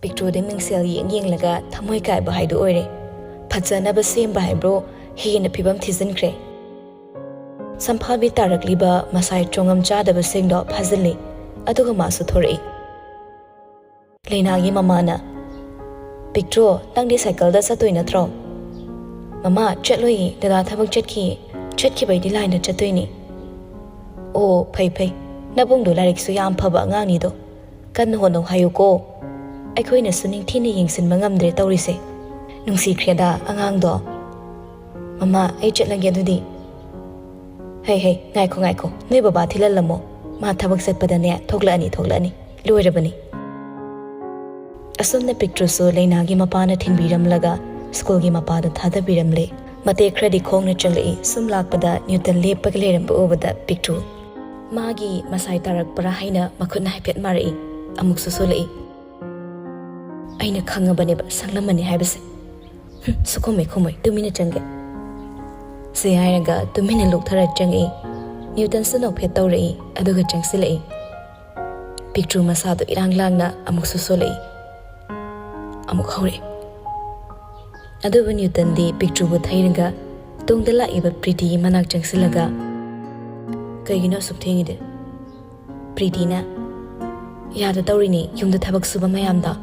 ꯄꯤꯛꯇ꯭ꯔꯨꯗꯤ ꯃꯤꯡꯁꯦꯜ ꯌꯦꯡ ꯌꯦꯡꯂꯒ ꯊꯃꯣꯏ ꯀꯥꯏꯕ ꯍꯥꯏꯗꯨ ꯑꯣꯏꯔꯦ꯫ ꯐꯖꯅꯕ ꯁꯦꯝꯕ ꯍꯥꯏꯕ꯭ꯔꯣ, ꯍꯦꯟꯅ ꯐꯤꯕꯝ ꯊꯤꯖꯤꯟꯈ꯭ꯔꯦ꯫ ꯁꯝꯐꯥꯕꯤ ꯇꯥꯔꯛꯂꯤꯕ ꯃꯁꯥꯏ ꯆꯣꯡꯉꯝ ꯆꯥꯗꯕꯁꯤꯡꯗꯣ ꯐꯥꯖꯤꯜꯂꯤ, ꯑꯗꯨꯒ ꯃꯥꯁꯨ ꯊꯣꯔꯛꯏ꯫ ꯂꯩꯅꯥꯒꯤ ꯃꯃꯥꯅ, "ꯄꯤꯛꯇ꯭ꯔꯨ, ꯅꯪꯗꯤ ꯁꯥꯏꯀꯜꯗ ꯆꯠꯇꯣꯏ ꯅꯠꯇ꯭ꯔꯣ?" "ꯃꯃꯥ, ꯆꯠꯂꯣꯏꯌꯦ, ꯗꯗꯥ ꯊꯕꯛ ꯆꯠꯈꯤꯌꯦ꯫ ꯆꯠꯈꯤꯕꯩꯗꯤ ꯂꯥꯏꯟꯗ ꯆꯠꯇꯣꯏꯅꯦ꯫" "ꯑꯣ, ꯐꯩ ꯐꯩ, ꯅꯕꯨꯡꯗꯣ ꯂꯥꯏꯔꯤꯛꯁꯨ ꯌꯥꯝ ꯐꯕ ꯑꯉꯥꯡꯅꯤꯗꯣ꯫ ꯀꯟꯅ ꯍꯣꯠꯅꯧ ꯍꯥꯏꯌꯨꯀꯣ꯫ ꯑꯩꯈꯣꯏꯅꯁꯨ ꯅꯤꯡꯊꯤꯅ ꯌꯦꯡꯁꯤꯟꯕ ꯉꯝꯗ꯭ꯔꯦ ꯇꯧꯔꯤꯁꯦ꯫ ꯅꯨꯡꯁꯤꯈ꯭ꯔꯦꯗ ꯑꯉꯥꯡꯗꯣ꯫ ꯃꯃꯥ, ꯑꯩ ꯆꯠꯂꯒꯦ ꯑꯗꯨꯗꯤ꯫" "ꯍꯩ ꯍꯩ, ꯉꯥꯏꯈꯣ ꯉꯥꯏꯈꯣ, ꯅꯣꯏ ꯕꯕꯥ ꯊꯤꯜꯍꯜꯂꯝꯃꯣ꯫ ꯃꯥ ꯊꯕꯛ ꯆꯠꯄꯗꯅꯦ ꯊꯣꯛꯂꯛꯑꯅꯤ, ꯊꯣꯛꯂꯛꯑꯅꯤ꯫ ꯂꯣꯏꯔꯕꯅꯤ꯫" ꯑꯁꯨꯝꯅ ꯄꯤꯛꯇ꯭ꯔꯨꯁꯨ ꯂꯩꯅꯥꯒꯤ ꯃꯄꯥꯅ ꯊꯤꯟꯕꯤꯔꯝꯂꯒ ꯁ꯭ꯀꯨꯜꯒꯤ ꯃꯄꯥꯗ ꯊꯥꯗꯕꯤꯔꯝꯂꯦ꯫ ꯃꯇꯦꯛ ꯈꯔꯗꯤ ꯈꯣꯡꯅ ꯆꯪꯂꯛꯏ꯫ ꯁꯨꯝ ꯂꯥꯛꯄꯗ ꯅ꯭ꯌꯨꯇꯟ ꯂꯦꯞꯄꯒ ꯂꯩꯔꯝꯕ ꯎꯕꯗ ꯄꯤꯛꯇ꯭ꯔꯨ ꯃꯥꯒꯤ ꯃꯁꯥꯏ ꯇꯥꯔꯛꯄ꯭ꯔꯥ ꯍꯥꯏꯅ ꯃꯈꯨꯠꯅ ꯍꯥꯏꯐꯦꯠ ꯃꯥꯔꯛꯏ꯫ ꯑꯃꯨꯛꯁꯨ ꯁꯣꯜꯂꯛꯏ꯫ "ꯑꯩꯅ ꯈꯪꯉꯕꯅꯦꯕ ꯁꯪꯂꯝꯃꯅꯤ ꯍꯥꯏꯕꯁꯦ꯫ ꯍꯨꯝ, ꯁꯨꯈꯨꯝꯃꯣꯏ ꯈꯨꯝꯃꯣꯏ, ꯇꯨꯃꯤꯟꯅ ꯆꯪꯒꯦ꯫" ꯁꯤ ꯍꯥꯏꯔꯒ ꯇꯨꯃꯤꯟꯅ ꯂꯣꯛꯊꯔ ꯆꯪꯉꯛꯏ꯫ ꯅ꯭ꯌꯨꯇꯟꯁꯨ ꯅꯣꯛꯐꯦꯠ ꯇꯧꯔꯛꯏ, ꯑꯗꯨꯒ ꯆꯪꯁꯤꯜꯂꯛꯏ꯫ ꯄꯤꯛꯇ꯭ꯔꯨ ꯃꯁꯥꯗꯣ ꯏꯔꯥꯡ ꯂꯥꯡꯅ ꯑꯃꯨꯛꯁꯨ ꯁꯣꯜꯂꯛꯏ꯫ ꯑꯃꯨꯛ ꯍꯧꯔꯛꯏ꯫ ꯑꯗꯨꯕꯨ ꯅ꯭ꯌꯨꯇꯟꯗꯤ ꯄꯤꯛꯇ꯭ꯔꯨꯕꯨ ꯊꯩꯔꯒ ꯇꯨꯡꯗ ꯂꯥꯛꯏꯕ ꯄ꯭ꯔꯤꯇꯤꯒꯤ ꯃꯅꯥꯛ ꯆꯪꯁꯤꯜꯂꯒ, "ꯀꯩꯒꯤꯅꯣ ꯑꯁꯨꯛ ꯊꯦꯡꯉꯤꯗꯤ?" ꯄ꯭ꯔꯤꯇꯤꯅ, "ꯌꯥꯗ ꯇꯧꯔꯤꯅꯤ, ꯌꯨꯝꯗ ꯊꯕꯛ ꯁꯨꯕ ꯃꯌꯥꯝꯗꯣ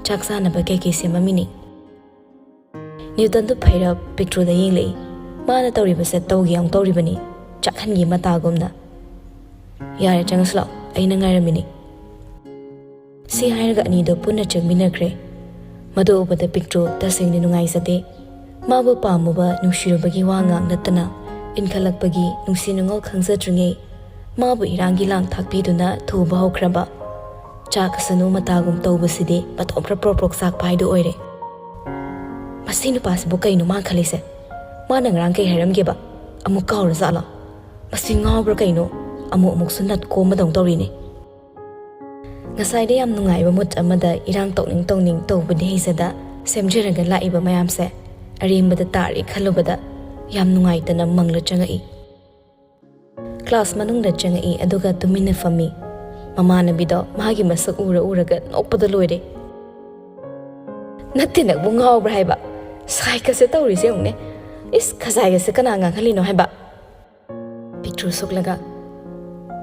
ꯆꯥꯛ ꯆꯥꯅꯕ ꯀꯩꯀꯩ ꯁꯦꯝꯃꯝꯃꯤꯅꯤ꯫" ꯅ꯭ꯌꯨꯇꯟꯗꯨ ꯐꯩꯔꯞ ꯄꯤꯛꯇ꯭ꯔꯨꯗ ꯌꯦꯡꯂꯛꯏ꯫ ꯃꯥꯅ ꯇꯧꯔꯤꯕꯁꯦ ꯇꯧꯒꯦ ꯌꯥꯎꯅ ꯇꯧꯔꯤꯕꯅꯤ, ꯆꯥꯛꯍꯟꯒꯤ ꯃꯇꯥꯒꯨꯝꯅ꯫ "ꯌꯥꯔꯦ, ꯆꯪꯉꯁꯤ ꯂꯥꯛꯑꯣ, ꯑꯩꯅ ꯉꯥꯏꯔꯝꯃꯤꯅꯤ꯫" ꯁꯤ ꯍꯥꯏꯔꯒ ꯑꯅꯤꯗꯣ ꯄꯨꯟꯅ ꯆꯪꯃꯤꯟꯅꯈ꯭ꯔꯦ꯫ ꯃꯗꯨ ꯎꯕꯗ ꯄꯤꯛꯇ꯭ꯔꯨ ꯇꯁꯦꯡꯅ ꯅꯨꯡꯉꯥꯏꯖꯗꯦ꯫ ꯃꯥꯕꯨ ꯄꯥꯝꯃꯨꯕ, ꯅꯨꯡꯁꯤꯔꯨꯕꯒꯤ ꯋꯥ ꯉꯥꯡ ꯅꯠꯇꯅ ꯏꯟꯈꯠꯂꯛꯄꯒꯤ ꯅꯨꯡꯁꯤ ꯅꯨꯡꯉꯣꯜ ꯈꯪꯖꯗ꯭ꯔꯤꯉꯩ ꯃꯥꯕꯨ ꯏꯔꯥꯡꯒꯤ ꯂꯥꯡ ꯊꯥꯛꯄꯤꯗꯨꯅ ꯊꯨꯕ ꯍꯧꯈ꯭ꯔꯕ ꯆꯥꯛ ꯑꯁꯅꯨ ꯃꯇꯥꯒꯨꯝ ꯇꯧꯕꯁꯤꯗꯤ ꯃꯇꯣꯝ ꯄ꯭ꯔꯞ ꯄ꯭ꯔꯣꯛ ꯄ꯭ꯔꯣꯛ ꯆꯥꯛꯄ ꯍꯥꯏꯗꯨ ꯑꯣꯏꯔꯦ꯫ "ꯃꯁꯤ ꯅꯨꯄꯥꯁꯤꯕꯨ ꯀꯩꯅꯣ ꯃꯥ ꯈꯜꯂꯤꯁꯦ? ꯃꯥꯅ ꯉꯔꯥꯡ ꯀꯩ ꯍꯥꯏꯔꯝꯒꯦꯕ? ꯑꯃꯨꯛ ꯀꯥꯎꯔꯖꯥꯠꯂꯣ? ꯃꯁꯤ ꯉꯥꯎꯕ꯭ꯔꯥ ꯀꯩꯅꯣ? ꯑꯃꯨꯛ ꯑꯃꯨꯛꯁꯨ ꯅꯠ ꯀꯣꯝꯕꯗꯧ ꯇꯧꯔꯤꯅꯦ꯫" ꯉꯁꯥꯏꯗ ꯌꯥꯝ ꯅꯨꯡꯉꯥꯏꯕ ꯃꯨꯠ ꯑꯃꯗ ꯏꯔꯥꯡ ꯇꯧꯅꯤꯡ ꯇꯧꯅꯤꯡ ꯇꯧꯕꯗꯤ ꯍꯩꯖꯗ ꯁꯦꯝꯖꯔꯒ ꯂꯥꯛꯏꯕ ꯃꯌꯥꯝꯁꯦ ꯑꯔꯦꯝꯕꯗ ꯇꯥꯔꯦ ꯈꯜꯂꯨꯕꯗ ꯌꯥꯝ ꯅꯨꯡꯉꯥꯏꯇꯅ ꯃꯪꯂ ꯆꯪꯉꯛꯏ꯫ ꯀ꯭ꯂꯥꯁ ꯃꯅꯨꯡꯗ ꯆꯪꯉꯛꯏ, ꯑꯗꯨꯒ ꯇꯨꯃꯤꯟꯅ ꯐꯝꯃꯤ꯫ ꯃꯃꯥꯟꯅꯕꯤꯗꯣ ꯃꯥꯒꯤ ꯃꯁꯛ ꯎꯔ ꯎꯔꯒ ꯅꯣꯛꯄꯗ ꯂꯣꯏꯔꯦ꯫ "ꯅꯠꯇꯦ, ꯅꯪꯕꯨ ꯉꯥꯎꯕ꯭ꯔꯥ ꯍꯥꯏꯕ? ꯁꯥꯏꯒꯁꯦ ꯇꯧꯔꯤꯁꯦ ꯌꯦꯡꯉꯨꯅꯦ꯫ ꯏꯁ, ꯈꯖꯥꯏꯒꯁꯦ ꯀꯅꯥ ꯉꯥꯡꯍꯜꯂꯤꯅꯣ ꯍꯥꯏꯕ? ꯄꯤꯛꯇ꯭ꯔꯨ ꯁꯣꯛꯂꯒ,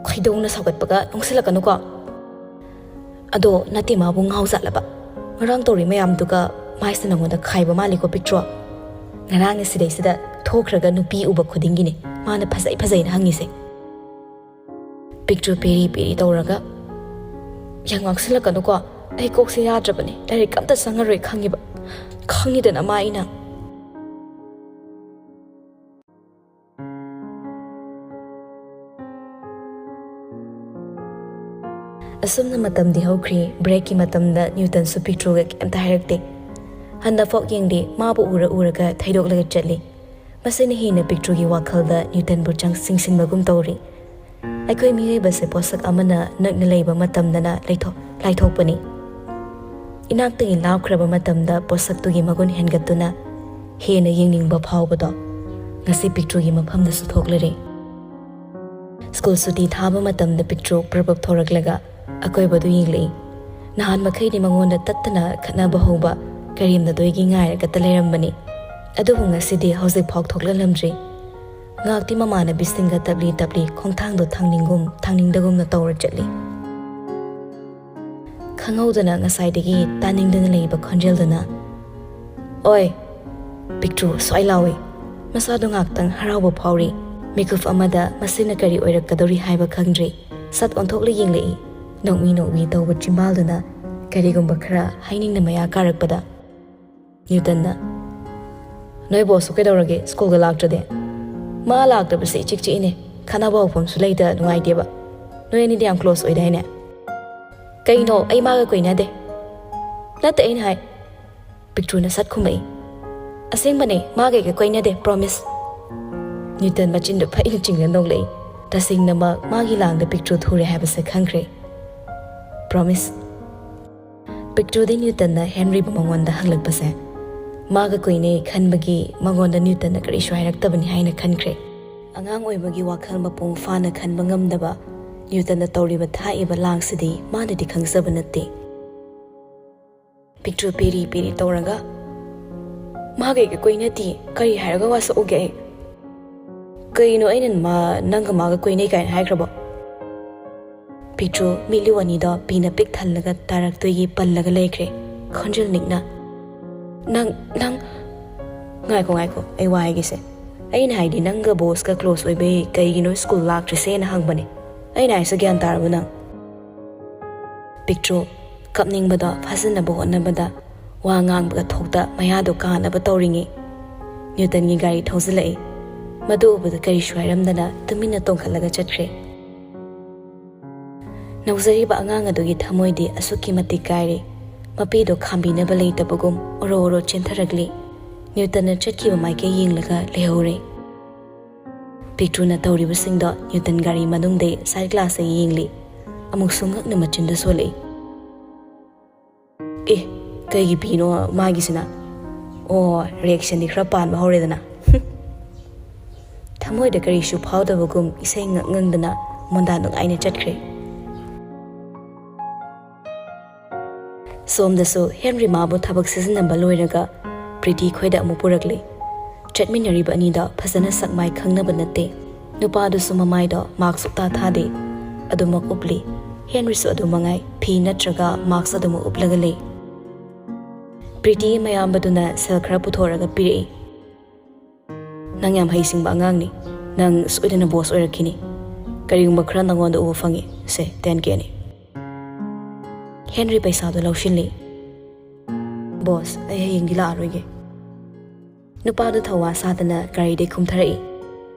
"ꯈꯣꯏꯗꯧꯅ ꯁꯥꯎꯒꯠꯄꯒ ꯅꯣꯛꯁꯤꯜꯂꯛꯀꯅꯨꯀꯣ꯫ ꯑꯗꯣ ꯅꯠꯇꯦ, ꯃꯥꯕꯨ ꯉꯥꯎꯖꯥꯠꯂꯕ? ꯉꯔꯥꯡ ꯇꯧꯔꯤ ꯃꯌꯥꯝꯗꯨꯒ ꯃꯥꯏꯁꯦ ꯅꯉꯣꯟꯗ ꯈꯥꯏꯕ ꯃꯥꯜꯂꯤꯀꯣ ꯄꯤꯛꯇ꯭ꯔꯨ꯫ ꯉꯔꯥꯡ ꯁꯤꯗꯩꯁꯤꯗ ꯊꯣꯛꯈ꯭ꯔꯒ ꯅꯨꯄꯤ ꯎꯕ ꯈꯨꯗꯤꯡꯒꯤꯅꯦ ꯃꯥꯅ ꯐꯖꯩ ꯐꯖꯩꯅ ꯍꯪꯉꯤꯁꯦ꯫" ꯄꯤꯛꯇ꯭ꯔꯨ ꯄꯦꯔꯤ ꯄꯦꯔꯤ ꯇꯧꯔꯒ, "ꯌꯥꯝ ꯉꯥꯡꯁꯤꯜꯂꯛꯀꯅꯨꯀꯣ꯫ ꯑꯩ ꯀꯣꯛꯁꯦ ꯌꯥꯗ꯭ꯔꯕꯅꯦ꯫ ꯂꯥꯏꯔꯤꯛ ꯑꯝꯇ ꯆꯪꯉꯔꯣꯏ ꯈꯪꯉꯤꯕ꯫ ꯈꯪꯉꯤꯗꯅ ꯃꯥ ꯑꯩꯅ꯫" ꯑꯁꯨꯝꯅ ꯃꯇꯝꯗꯤ ꯍꯧꯈ꯭ꯔꯦ꯫ ꯕ꯭ꯔꯦꯛꯀꯤ ꯃꯇꯝꯗ ꯅ꯭ꯌꯨꯇꯟꯁꯨ ꯄꯤꯛꯇ꯭ꯔꯨꯒ ꯀꯩꯝꯇ ꯍꯥꯏꯔꯛꯇꯦ꯫ ꯍꯟꯅꯐꯥꯎ ꯌꯦꯡꯗꯦ, ꯃꯥꯕꯨ ꯎꯔ ꯎꯔꯒ ꯊꯩꯗꯣꯛꯂꯒ ꯆꯠꯂꯤ꯫ ꯃꯁꯤꯅ ꯍꯦꯟꯅ ꯄꯤꯛꯇ꯭ꯔꯨꯒꯤ ꯋꯥꯈꯜꯗ ꯅ꯭ꯌꯨꯇꯟꯕꯨ ꯆꯪ ꯆꯤꯡꯁꯤꯟꯕꯒꯨꯝ ꯇꯧꯔꯤ꯫ ꯑꯩꯈꯣꯏ ꯃꯤꯑꯣꯏꯕꯁꯦ ꯄꯣꯠꯁꯛ ꯑꯃꯅ ꯅꯛꯅ ꯂꯩꯕ ꯃꯇꯝꯗꯅ ꯂꯩꯊꯣꯛ-, ꯂꯥꯏꯊꯣꯛꯄꯅꯤ꯫ ꯏꯅꯥꯛꯇꯒꯤ ꯂꯥꯞꯈ꯭ꯔꯕ ꯃꯇꯝꯗ ꯄꯣꯠꯁꯛꯇꯨꯒꯤ ꯃꯒꯨꯟ ꯍꯦꯟꯒꯠꯇꯨꯅ ꯍꯦꯟꯅ ꯌꯦꯡꯅꯤꯡꯕ ꯐꯥꯎꯕꯗꯣ ꯉꯁꯤ ꯄꯤꯛꯇ꯭ꯔꯨꯒꯤ ꯃꯐꯝꯗꯁꯨ ꯊꯣꯛꯂꯔꯦ꯫ ꯁ꯭ꯀꯨꯜ ꯁꯨꯇꯤ ꯊꯥꯕ ꯃꯇꯝꯗ ꯄꯤꯛꯇ꯭ꯔꯨ ꯄ꯭ꯔꯕꯛ ꯊꯣꯔꯛꯂꯒ ꯑꯀꯣꯏꯕꯗꯨ ꯌꯦꯡꯂꯛꯏ꯫ ꯅꯍꯥꯟ ꯃꯈꯩꯗꯤ ꯃꯉꯣꯟꯗ ꯇꯠꯇꯅ ꯈꯠꯅꯕ ꯍꯧꯕ ꯀꯔꯦꯝꯅꯗꯣꯏꯒꯤ ꯉꯥꯏꯔꯒꯇ ꯂꯩꯔꯝꯕꯅꯤ꯫ ꯑꯗꯨꯕꯨ ꯉꯁꯤꯗꯤ ꯍꯧꯖꯤꯛꯐꯥꯎ ꯊꯣꯛꯂꯛꯂꯝꯗ꯭ꯔꯤ꯫ ꯉꯥꯛꯇꯤ ꯃꯃꯥꯟꯅꯕꯤꯁꯤꯡꯒ ꯇꯞꯂꯤ ꯇꯞꯂꯤ ꯈꯣꯡꯊꯥꯡꯗꯣ ꯊꯥꯡꯅꯤꯡꯒꯨꯝ ꯊꯥꯡꯅꯤꯡꯗꯒꯨꯝꯅ ꯇꯧꯔ ꯆꯠꯂꯤ꯫ ꯈꯪꯍꯧꯗꯅ ꯉꯁꯥꯏꯗꯒꯤ ꯇꯥꯅꯤꯡꯗꯅ ꯂꯩꯕ ꯈꯣꯟꯖꯦꯜꯗꯨꯅ, "ꯑꯣꯏ!" ꯄꯤꯛꯇ꯭ꯔꯨ ꯁ꯭ꯋꯥꯏ ꯂꯥꯎꯏ꯫ ꯃꯁꯥꯗꯣ ꯉꯥꯛꯇꯪ ꯍꯔꯥꯎꯕ ꯐꯥꯎꯔꯤ꯫ ꯃꯤꯀꯨꯞ ꯑꯃꯗ ꯃꯁꯤꯅ ꯀꯔꯤ ꯑꯣꯏꯔꯛꯀꯗꯧꯔꯤ ꯍꯥꯏꯕ ꯈꯪꯗ꯭ꯔꯤ꯫ ꯁꯠ ꯑꯣꯟꯊꯣꯛꯂ ꯌꯦꯡꯂꯛꯏ꯫ ꯅꯣꯛꯃꯤ ꯅꯣꯛꯃꯤ ꯇꯧꯕ ꯆꯤꯝꯕꯥꯜꯗꯨꯅ ꯀꯔꯤꯒꯨꯝꯕ ꯈꯔ ꯍꯥꯏꯅꯤꯡꯅ ꯃꯌꯥ ꯀꯥꯔꯛꯄꯗ ꯅ꯭ꯌꯨꯇꯟꯅ, "ꯅꯣꯏ ꯕꯣꯁꯁꯨ ꯀꯩꯗꯧꯔꯒꯦ ꯁ꯭ꯀꯨꯜꯒ ꯂꯥꯛꯇ꯭ꯔꯗꯤ?" "ꯃꯥ ꯂꯥꯛꯇꯕꯁꯦ ꯏꯆꯤꯛ ꯆꯤꯛꯏꯅꯦ꯫ ꯈꯠꯅꯕ ꯍꯧꯐꯝꯁꯨ ꯂꯩꯇ ꯅꯨꯡꯉꯥꯏꯇꯦꯕ꯫ ꯅꯣꯏ ꯑꯅꯤꯗꯤ ꯌꯥꯝ ꯀ꯭ꯂꯣꯁ ꯑꯣꯏꯗꯥꯏꯅꯦ?" "ꯀꯩꯅꯣ, ꯑꯩ ꯃꯥꯒ ꯀꯣꯏꯅꯗꯦ꯫" "ꯅꯠꯇꯦ ꯑꯩꯅ ꯍꯥꯏ꯫" ꯄꯤꯛꯇ꯭ꯔꯨꯅ ꯁꯠ ꯈꯨꯝꯃꯛꯏ꯫ "ꯑꯁꯦꯡꯕꯅꯦ, ꯃꯥꯒ ꯑꯩꯒ ꯀꯣꯏꯅꯗꯦ, ꯄ꯭ꯔꯣꯃꯤꯁ꯫" ꯅ꯭ꯌꯨꯇꯟ ꯃꯆꯤꯟꯗꯨ ꯐꯩꯅ ꯆꯤꯡꯅ ꯅꯣꯛꯂꯛꯏ꯫ ꯇꯁꯦꯡꯅꯃꯛ ꯃꯥꯒꯤ ꯂꯥꯡꯗ ꯄꯤꯛꯇ꯭ꯔꯨ ꯊꯨꯔꯦ ꯍꯥꯏꯕꯁꯦ ꯈꯪꯈ꯭ꯔꯦ꯫ "ꯄ꯭ꯔꯣꯃꯤꯁ꯫" ꯄꯤꯛꯇ꯭ꯔꯨꯗꯤ ꯅ꯭ꯌꯨꯇꯟꯅ ꯍꯦꯟꯔꯤꯕ ꯃꯉꯣꯟꯗ ꯍꯪꯂꯛꯄꯁꯦ ꯃꯥꯒ ꯀꯣꯏꯅꯩ ꯈꯟꯕꯒꯤ ꯃꯉꯣꯟꯗ ꯅ꯭ꯌꯨꯇꯟꯅ ꯀꯔꯤꯁꯨ ꯍꯥꯏꯔꯛꯇꯕꯅꯤ ꯍꯥꯏꯅ ꯈꯟꯈ꯭ꯔꯦ꯫ ꯑꯉꯥꯡ ꯑꯣꯏꯕꯒꯤ ꯋꯥꯈꯜ ꯃꯄꯨꯡ ꯐꯥꯅ ꯈꯟꯕ ꯉꯝꯗꯕ ꯅ꯭ꯌꯨꯇꯟꯅ ꯇꯧꯔꯤꯕ ꯊꯥꯛꯏꯕ ꯂꯥꯡꯁꯤꯗꯤ ꯃꯥꯅꯗꯤ ꯈꯪꯖꯕ ꯅꯠꯇꯦ꯫ ꯄꯤꯛꯇ꯭ꯔꯨ ꯄꯦꯔꯤ ꯄꯦꯔꯤ ꯇꯧꯔꯒ, "ꯃꯥꯒ ꯑꯩꯒ ꯀꯣꯏꯅꯗꯦ, ꯀꯔꯤ ꯍꯥꯏꯔꯒ ꯋꯥ ꯁꯣꯛꯎꯒꯦ ꯑꯩ? ꯀꯩꯅꯣ ꯑꯩꯅ ꯃꯥ, ꯅꯪꯒ ꯃꯥꯒ ꯀꯣꯏꯅꯩ ꯀꯥꯏꯅ ꯍꯥꯏꯈ꯭ꯔꯕꯣ?" ꯄꯤꯛꯇ꯭ꯔꯨ ꯃꯤꯠꯂꯨ ꯑꯅꯤꯗꯣ ꯄꯤꯅ ꯄꯤꯛ ꯊꯜꯂꯒ ꯇꯥꯔꯛꯇꯣꯏꯒꯤ ꯄꯜꯂꯒ ꯂꯩꯈ꯭ꯔꯦ, ꯈꯣꯟꯖꯦꯜ ꯅꯤꯛꯅ꯫ "ꯅꯪ, ꯅꯪ, ꯉꯥꯏꯈꯣ, ꯉꯥꯏꯈꯣ, ꯑꯩ ꯋꯥ ꯍꯥꯏꯒꯦꯁꯦ꯫ ꯑꯩꯅ ꯍꯥꯏꯗꯤ ꯅꯪꯒ ꯕꯣꯁꯀ ꯀ꯭ꯂꯣꯁ ꯑꯣꯏꯕꯩ ꯀꯩꯒꯤꯅꯣ ꯁ꯭ꯀꯨꯜ ꯂꯥꯛꯇ꯭ꯔꯤꯁꯦꯅ ꯍꯪꯕꯅꯦ꯫ ꯑꯩꯅ ꯍꯥꯏꯁꯦ ꯒ꯭ꯌꯥꯟ ꯇꯥꯔꯕꯣ ꯅꯪ?" ꯄꯤꯛꯇ꯭ꯔꯨ ꯀꯞꯅꯤꯡꯕꯗꯣ ꯐꯥꯖꯤꯟꯅꯕ ꯍꯣꯠꯅꯕꯗ ꯋꯥ ꯉꯥꯡꯕꯒ ꯊꯣꯛꯇ ꯃꯌꯥꯗꯣ ꯀꯥꯅꯕ ꯇꯧꯔꯤꯉꯩ ꯅ꯭ꯌꯨꯇꯟꯒꯤ ꯒꯥꯔꯤ ꯊꯧꯖꯤꯜꯂꯛꯏ꯫ ꯃꯗꯨ ꯎꯕꯗ ꯀꯔꯤꯁꯨ ꯍꯥꯏꯔꯝꯗꯅ ꯇꯨꯃꯤꯟꯅ ꯇꯣꯡꯈꯠꯂꯒ ꯆꯠꯈ꯭ꯔꯦ꯫ ꯅꯧꯖꯔꯤꯕ ꯑꯉꯥꯡ ꯑꯗꯨꯒꯤ ꯊꯃꯣꯏꯗꯤ ꯑꯁꯨꯛꯀꯤ ꯃꯇꯤꯛ ꯀꯥꯏꯔꯦ꯫ ꯃꯄꯤꯗꯣ ꯈꯥꯝꯕꯤꯅꯕ ꯂꯩꯇꯕꯒꯨꯝ ꯑꯣꯔꯣ ꯑꯣꯔꯣ ꯆꯦꯟꯊꯔꯛꯂꯤ꯫ ꯅ꯭ꯌꯨꯇꯟꯅ ꯆꯠꯈꯤꯕ ꯃꯥꯏꯀꯩ ꯌꯦꯡꯂꯒ ꯂꯩꯍꯧꯔꯦ꯫ ꯄꯤꯛꯇ꯭ꯔꯨꯅ ꯇꯧꯔꯤꯕꯁꯤꯡꯗꯣ ꯅ꯭ꯌꯨꯇꯟ ꯒꯥꯔꯤ ꯃꯅꯨꯡꯗꯩ ꯁꯥꯏꯠ ꯒ꯭ꯂꯥꯁꯇ ꯌꯦꯡꯂꯤ꯫ ꯑꯃꯨꯛꯁꯨ ꯉꯛꯅ ꯃꯆꯤꯟꯗ ꯁꯣꯜꯂꯛꯏ꯫ "ꯑꯦ, ꯀꯩꯒꯤ ꯄꯤꯅꯣ ꯃꯥꯒꯤꯁꯤꯅ? ꯑꯣ, ꯔꯤꯌꯦꯛꯁꯟꯗꯤ ꯈꯔ ꯄꯥꯟꯕ ꯍꯧꯔꯦꯗꯅ꯫" ꯊꯃꯣꯏꯗ ꯀꯔꯤꯁꯨ ꯐꯥꯎꯗꯕꯒꯨꯝ ꯏꯁꯩ ꯉꯛ ꯉꯪꯗꯅ ꯃꯣꯟꯗꯥ ꯅꯨꯡꯉꯥꯏꯅ ꯆꯠꯈ꯭ꯔꯦ꯫ ꯁꯣꯝꯗꯁꯨ ꯍꯦꯟꯔꯤ ꯃꯥꯕꯨ ꯊꯕꯛ ꯁꯤꯖꯤꯟꯅꯕ ꯂꯣꯏꯔꯒ ꯄ꯭ꯔꯤꯇꯤ ꯈꯣꯏꯗ ꯑꯃꯨꯛ ꯄꯨꯔꯛꯂꯦ꯫ ꯆꯠꯃꯤꯟꯅꯔꯤꯕ ꯑꯅꯤꯗꯣ ꯐꯖꯅ ꯁꯛ ꯃꯥꯏ ꯈꯪꯅꯕ ꯅꯠꯇꯦ꯫ ꯅꯨꯄꯥꯗꯨꯁꯨ ꯃꯃꯥꯏꯗꯣ ꯃꯥꯛꯁ ꯁꯨꯛꯇꯥ ꯊꯥꯗꯦ꯫ ꯑꯗꯨꯃꯛ ꯎꯞꯂꯤ꯫ ꯍꯦꯟꯔꯤꯁꯨ ꯑꯗꯨ ꯃꯉꯥꯏ, ꯐꯤ ꯅꯠꯇ꯭ꯔꯒ ꯃꯥꯛꯁ ꯑꯗꯨꯃꯛ ꯎꯞꯂꯒ ꯂꯩ꯫ ꯄ꯭ꯔꯤꯇꯤꯒꯤ ꯃꯌꯥꯝꯕꯗꯨꯅ ꯁꯦꯜ ꯈꯔ ꯄꯨꯊꯣꯔꯒ ꯄꯤꯔꯛꯏ꯫ "ꯅꯪ ꯌꯥꯝ ꯍꯩꯁꯤꯡꯕ ꯑꯉꯥꯡꯅꯤ꯫ ꯅꯪ ꯁꯣꯏꯗꯅ ꯕꯣꯁ ꯑꯣꯏꯔꯛꯈꯤꯅꯤ꯫ ꯀꯔꯤꯒꯨꯝꯕ ꯈꯔ ꯅꯪꯉꯣꯟꯗ ꯎꯕ ꯐꯪꯉꯤ꯫ ꯁꯦ, ꯇꯦꯟ ꯀꯦꯅꯤ꯫" ꯍꯦꯟꯔꯤ ꯄꯩꯁꯥꯗꯣ ꯂꯧꯁꯤꯜꯂꯤ꯫ "ꯕꯣꯁ, ꯑꯩ ꯍꯌꯦꯡꯗꯤ ꯂꯥꯛꯑꯔꯣꯏꯒꯦ꯫" ꯅꯨꯄꯥꯗꯨ ꯊꯧꯋꯥ ꯁꯥꯗꯅ ꯒꯥꯔꯤꯗꯩ ꯀꯨꯝꯊꯔꯛꯏ꯫